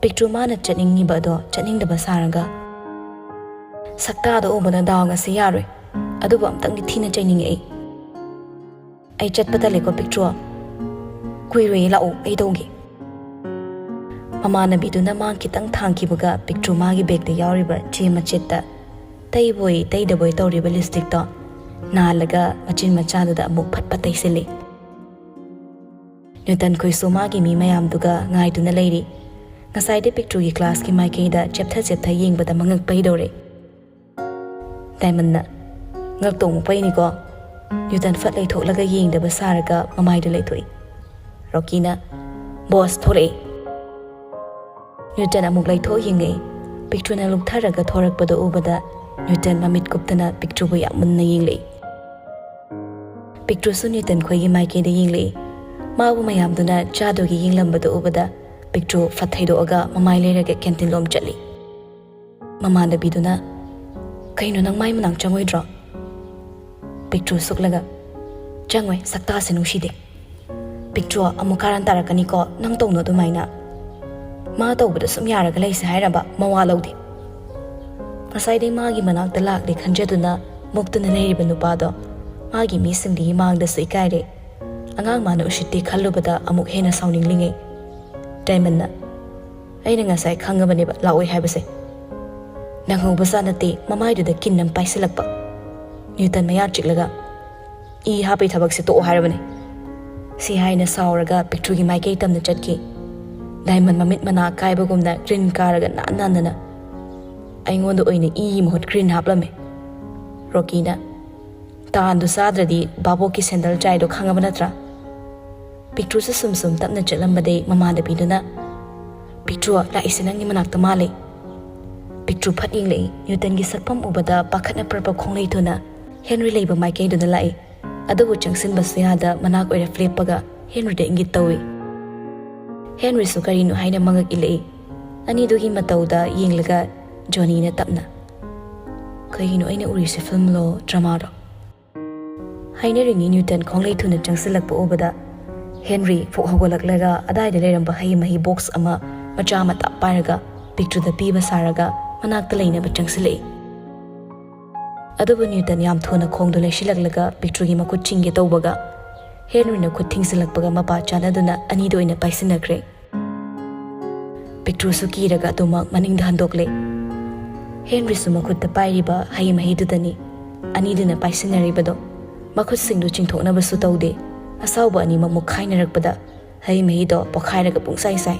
ꯄꯤꯛꯇ꯭ꯔꯨ ꯃꯥꯅ ꯆꯠꯅꯤꯡꯉꯤꯕ ꯑꯗꯣ ꯆꯠꯅꯤꯡꯗꯕ ꯁꯥꯔꯒ, "ꯁꯛꯇꯥꯗꯣ ꯎꯕꯗ ꯗꯥꯎ ꯉꯁꯤ ꯌꯥꯔꯣꯏ, ꯑꯗꯨꯕꯨ ꯑꯝꯇꯪꯗꯤ ꯊꯤꯅ ꯆꯩꯅꯤꯡꯉꯛꯏ꯫ ꯑꯩ ꯆꯠꯄ ꯇꯜꯂꯦꯀꯣ ꯄꯤꯛꯇ꯭ꯔꯨ, ꯀꯨꯏꯔꯣꯏꯌꯦ, ꯂꯥꯛꯑꯣ, ꯑꯩ ꯇꯧꯒꯦ꯫" ꯃꯃꯥꯟꯅꯕꯤꯗꯨꯅ ꯃꯥ ꯈꯤꯇꯪ ꯊꯥꯡꯈꯤꯕꯒ ꯄꯤꯛꯇ꯭ꯔꯨ ꯃꯥꯒꯤ ꯕꯦꯒꯇ ꯌꯥꯎꯔꯤꯕ ꯆꯦ ꯃꯆꯦꯠꯇ ꯇꯩꯕꯣꯏ ꯇꯩꯗꯕꯣꯏ ꯇꯧꯔꯤꯕ ꯂꯤꯞꯁꯇꯤꯛꯇꯣ ꯅꯥꯜꯂꯒ ꯃꯆꯤꯟ ꯃꯆꯥꯗꯨꯗ ꯑꯃꯨꯛ ꯐꯠ ꯐꯠ ꯇꯩꯁꯤꯜꯂꯤ꯫ ꯅ꯭ꯌꯨꯇꯟ ꯈꯣꯏꯁꯨ ꯃꯥꯒꯤ ꯃꯤ ꯃꯌꯥꯝꯗꯨꯒ ꯉꯥꯏꯗꯨꯅ ꯂꯩꯔꯤ꯫ ꯉꯁꯥꯏꯗꯤ ꯄꯤꯛꯇ꯭ꯔꯨꯒꯤ ꯀ꯭ꯂꯥꯁꯀꯤ ꯃꯥꯏꯀꯩꯗ ꯆꯦꯞꯊ ꯆꯦꯞꯊ ꯌꯦꯡꯕꯗ ꯃꯉꯛ ꯄꯩꯗꯧꯔꯦ꯫ ꯗꯥꯏꯃꯟꯅ, "ꯉꯛꯇꯣ ꯑꯃꯨꯛ ꯄꯩꯅꯤꯀꯣ꯫" ꯅ꯭ꯌꯨꯇꯟ ꯐꯠ ꯂꯩꯊꯣꯛꯂꯒ ꯌꯦꯡꯗꯕ ꯁꯥꯔꯒ ꯃꯃꯥꯏꯗꯨ ꯂꯩꯊꯣꯛꯏ꯫ ꯔꯣꯀꯤꯅ, "ꯕꯣꯁ ꯊꯣꯛꯂꯛꯑꯦ꯫" ꯅ꯭ꯌꯨꯇꯟ ꯑꯃꯨꯛ ꯂꯩꯊꯣꯛ ꯌꯦꯡꯂꯛꯏ꯫ ꯄꯤꯛꯇ꯭ꯔꯨꯅ ꯂꯨꯞꯊꯔꯒ ꯊꯣꯔꯛꯄꯗꯨ ꯎꯕꯗ ꯅ꯭ꯌꯨꯇꯟ ꯃꯃꯤꯠ ꯀꯨꯞꯇꯅ ꯄꯤꯛꯇ꯭ꯔꯨꯕꯨ ꯌꯥꯝ ꯃꯨꯟꯅ ꯌꯦꯡꯂꯛꯏ꯫ ꯄꯤꯛꯇ꯭ꯔꯨꯁꯨ ꯅ꯭ꯌꯨꯇꯟ ꯈꯣꯏꯒꯤ ꯃꯥꯏꯀꯩꯗ ꯌꯦꯡꯂꯛꯏ꯫ ꯃꯥꯕꯨ ꯃꯌꯥꯝꯗꯨꯅ ꯆꯥꯗꯨꯒꯤ ꯌꯦꯡꯂꯝꯕꯗꯨ ꯎꯕꯗ ꯄꯤꯛꯇ꯭ꯔꯨ ꯐꯠ ꯊꯩꯗꯣꯛꯑꯒ ꯃꯃꯥꯏ ꯂꯩꯔꯒ ꯀꯦꯟꯇꯤꯟ ꯂꯣꯝ ꯆꯠꯂꯤ꯫ ꯃꯃꯥꯟꯅꯕꯤꯗꯨꯅ, "ꯀꯩꯅꯣ ꯅꯪ ꯃꯥꯏ ꯃꯅꯥꯛ ꯆꯪꯉꯣꯏꯗ꯭ꯔꯣ?" ꯄꯤꯛꯇ꯭ꯔꯨ ꯁꯨꯛꯂꯒ, "ꯆꯪꯉꯣꯏ, ꯁꯛꯇꯥꯁꯦ ꯅꯨꯡꯁꯤꯗꯦ꯫ ꯄꯤꯛꯇ꯭ꯔꯨ ꯑꯃꯨꯛ ꯀꯥꯔꯟ ꯇꯥꯔꯛꯀꯅꯤꯀꯣ, ꯅꯪ ꯇꯧꯅꯣ ꯑꯗꯨꯃꯥꯏꯅ꯫ ꯃꯥ ꯇꯧꯕꯗ ꯁꯨꯝ ꯌꯥꯔꯒ ꯂꯩꯁꯦ ꯍꯥꯏꯔꯕ, ꯃꯋꯥ ꯂꯧꯗꯦ꯫" ꯉꯁꯥꯏꯗꯩ ꯃꯥꯒꯤ ꯃꯅꯥꯛꯇ ꯂꯥꯛꯂꯦ ꯈꯟꯖꯗꯨꯅ ꯃꯨꯛꯇꯨꯅ ꯂꯩꯔꯤꯕ ꯅꯨꯄꯥꯗꯣ ꯃꯥꯒꯤ ꯃꯤꯁꯤꯡꯗꯨꯒꯤ ꯃꯥꯡꯗꯁꯨ ꯏꯀꯥꯏꯔꯦ꯫ ꯑꯉꯥꯡ ꯃꯥꯅ ꯎꯁꯤꯠꯇꯦ ꯈꯜꯂꯨꯕꯗ ꯑꯃꯨꯛ ꯍꯦꯟꯅ ꯁꯥꯎꯅꯤꯡꯂꯤꯉꯩ꯫ ꯗꯥꯏꯃꯟꯅ, "ꯑꯩꯅ ꯉꯁꯥꯏ ꯈꯪꯉꯕꯅꯦꯕ ꯂꯥꯛꯑꯣꯏ ꯍꯥꯏꯕꯁꯦ꯫" ꯅꯪꯍꯧꯕ ꯆꯥꯅꯠꯇꯦ, ꯃꯃꯥꯏꯗꯨꯗ ꯀꯤꯟ ꯑꯃ ꯄꯥꯏꯁꯤꯜꯂꯛꯄ꯫ ꯅ꯭ꯌꯨꯇꯟ ꯃꯌꯥ ꯆꯤꯛꯂꯒ, "ꯏ ꯍꯥꯞꯄꯩ ꯊꯕꯛꯁꯦ ꯇꯣꯛꯑꯣ ꯍꯥꯏꯔꯕꯅꯦ꯫" ꯁꯤ ꯍꯥꯏꯅ ꯁꯥꯎꯔꯒ ꯄꯤꯛꯇ꯭ꯔꯨꯒꯤ ꯃꯥꯏꯀꯩ ꯇꯝꯅ ꯆꯠꯈꯤ꯫ ꯗꯥꯏꯃꯟ ꯃꯃꯤꯠ ꯃꯅꯥ ꯀꯥꯏꯕꯒꯨꯝꯅ ꯒ꯭ꯔꯤꯟ ꯀꯥꯔꯒ ꯅꯥꯟ ꯅꯥꯟꯗꯅ, "ꯑꯩꯉꯣꯟꯗ ꯑꯣꯏꯅ ꯏꯒꯤ ꯃꯍꯨꯠ ꯒ꯭ꯔꯤꯟ ꯍꯥꯞꯂꯝꯃꯦ꯫" ꯔꯣꯀꯤꯅ, "ꯇꯥꯟꯗꯨ ꯆꯥꯗ꯭ꯔꯗꯤ ꯚꯥꯕꯣꯛꯀꯤ ꯁꯦꯟꯗꯜ ꯆꯥꯏꯗꯣ ꯈꯪꯉꯕ ꯅꯠꯇ꯭ꯔꯥ?" ꯄꯤꯛꯇ꯭ꯔꯨꯁꯨ ꯁꯨꯝ ꯁꯨꯝ ꯇꯞꯅ ꯆꯠꯂꯝꯕꯗꯩ ꯃꯃꯥꯟꯅꯕꯤꯗꯨꯅ, "ꯄꯤꯛꯇ꯭ꯔꯨ, ꯂꯥꯛꯏꯁꯦ ꯅꯪꯒꯤ ꯃꯅꯥꯛꯇ ꯃꯥꯜꯂꯦ꯫" ꯄꯤꯛꯇ꯭ꯔꯨ ꯐꯠ ꯌꯦꯡꯂꯛꯏ꯫ ꯅ꯭ꯌꯨꯇꯟꯒꯤ ꯁꯛꯐꯝ ꯎꯕꯗ ꯄꯥꯈꯠꯅ ꯄ꯭ꯔꯞ ꯄ꯭ꯔꯞ ꯈꯣꯡꯂꯩ ꯊꯨꯅ ꯍꯦꯟꯔꯤ ꯂꯩꯕ ꯃꯥꯏꯀꯩꯗꯨꯗ ꯂꯥꯛꯏ꯫ ꯑꯗꯨꯕꯨ ꯆꯪꯁꯤꯟꯕꯁꯨ ꯌꯥꯗ ꯃꯅꯥꯛ ꯑꯣꯏꯔꯞ ꯂꯦꯞꯄꯒ ꯍꯦꯟꯔꯤꯗ ꯏꯪꯒꯤꯠ ꯇꯧꯏ꯫ ꯍꯦꯟꯔꯤꯁꯨ ꯀꯔꯤꯅꯣ ꯍꯥꯏꯅ ꯃꯉꯛ ꯏꯜꯂꯛꯏ꯫ ꯑꯅꯤꯗꯨꯒꯤ ꯃꯇꯧꯗ ꯌꯦꯡꯂꯒ ꯖꯣꯅꯤꯅ ꯇꯞꯅ, "ꯀꯩꯒꯤꯅꯣ ꯑꯩꯅ ꯎꯔꯤꯁꯦ, ꯐꯤꯂꯝꯂꯣ ꯗ꯭ꯔꯃꯥꯔꯣ?" ꯍꯥꯏꯅꯔꯤꯉꯩ ꯅ꯭ꯌꯨꯇꯟ ꯈꯣꯡꯂꯩ ꯊꯨꯅ ꯆꯪꯁꯤꯜꯂꯛꯄ ꯎꯕꯗ ꯍꯦꯟꯔꯤ ꯐꯨꯛ ꯍꯧꯒꯠꯂꯛꯂꯒ ꯑꯗꯥꯏꯗ ꯂꯩꯔꯝꯕ ꯍꯩ ꯃꯍꯤ ꯕꯣꯛꯁ ꯑꯃ ꯃꯆꯥ ꯃꯇꯥ ꯄꯥꯏꯔꯒ ꯄꯤꯛꯇ꯭ꯔꯨꯗ ꯄꯤꯕ ꯁꯥꯔꯒ ꯃꯅꯥꯛꯇ ꯂꯩꯅꯕ ꯆꯪꯁꯤꯜꯂꯛꯏ꯫ ꯑꯗꯨꯕꯨ ꯅ꯭ꯌꯨꯇꯟ ꯌꯥꯝ ꯊꯨꯅ ꯈꯣꯡꯗꯣ ꯂꯩꯁꯤꯜꯂꯛꯂꯒ ꯄꯤꯛꯇ꯭ꯔꯨꯒꯤ ꯃꯈꯨꯠ ꯆꯤꯡꯒꯦ ꯇꯧꯕꯒ ꯍꯦꯟꯔꯤꯅ ꯈꯨꯠ ꯊꯤꯡꯖꯤꯜꯂꯛꯄꯒ ꯃꯄꯥ ꯆꯥꯅꯗꯨꯅ ꯑꯅꯤꯗ ꯑꯣꯏꯅ ꯄꯥꯏꯁꯤꯟꯅꯈ꯭ꯔꯦ꯫ ꯄꯤꯛꯇ꯭ꯔꯨꯁꯨ ꯀꯤꯔꯒ ꯑꯗꯨꯃꯛ ꯃꯅꯤꯡꯗ ꯍꯟꯗꯣꯛꯂꯦ꯫ ꯍꯦꯟꯔꯤꯁꯨ ꯃꯈꯨꯠꯇ ꯄꯥꯏꯔꯤꯕ ꯍꯩ ꯃꯍꯤꯗꯨꯗꯅꯤ ꯑꯅꯤꯗꯨꯅ ꯄꯥꯏꯁꯤꯟꯅꯔꯤꯕꯗꯣ꯫ ꯃꯈꯨꯠꯁꯤꯡꯗꯨ ꯆꯤꯡꯊꯣꯛꯅꯕꯁꯨ ꯇꯧꯗꯦ꯫ ꯑꯁꯥꯎꯕ ꯑꯅꯤꯃꯛ ꯃꯨꯛꯈꯥꯏꯅꯔꯛꯄꯗ ꯍꯩ ꯃꯍꯤꯗꯣ ꯄꯣꯈꯥꯏꯔꯒ ꯄꯨꯡꯁꯥꯏ ꯁꯥꯏ꯫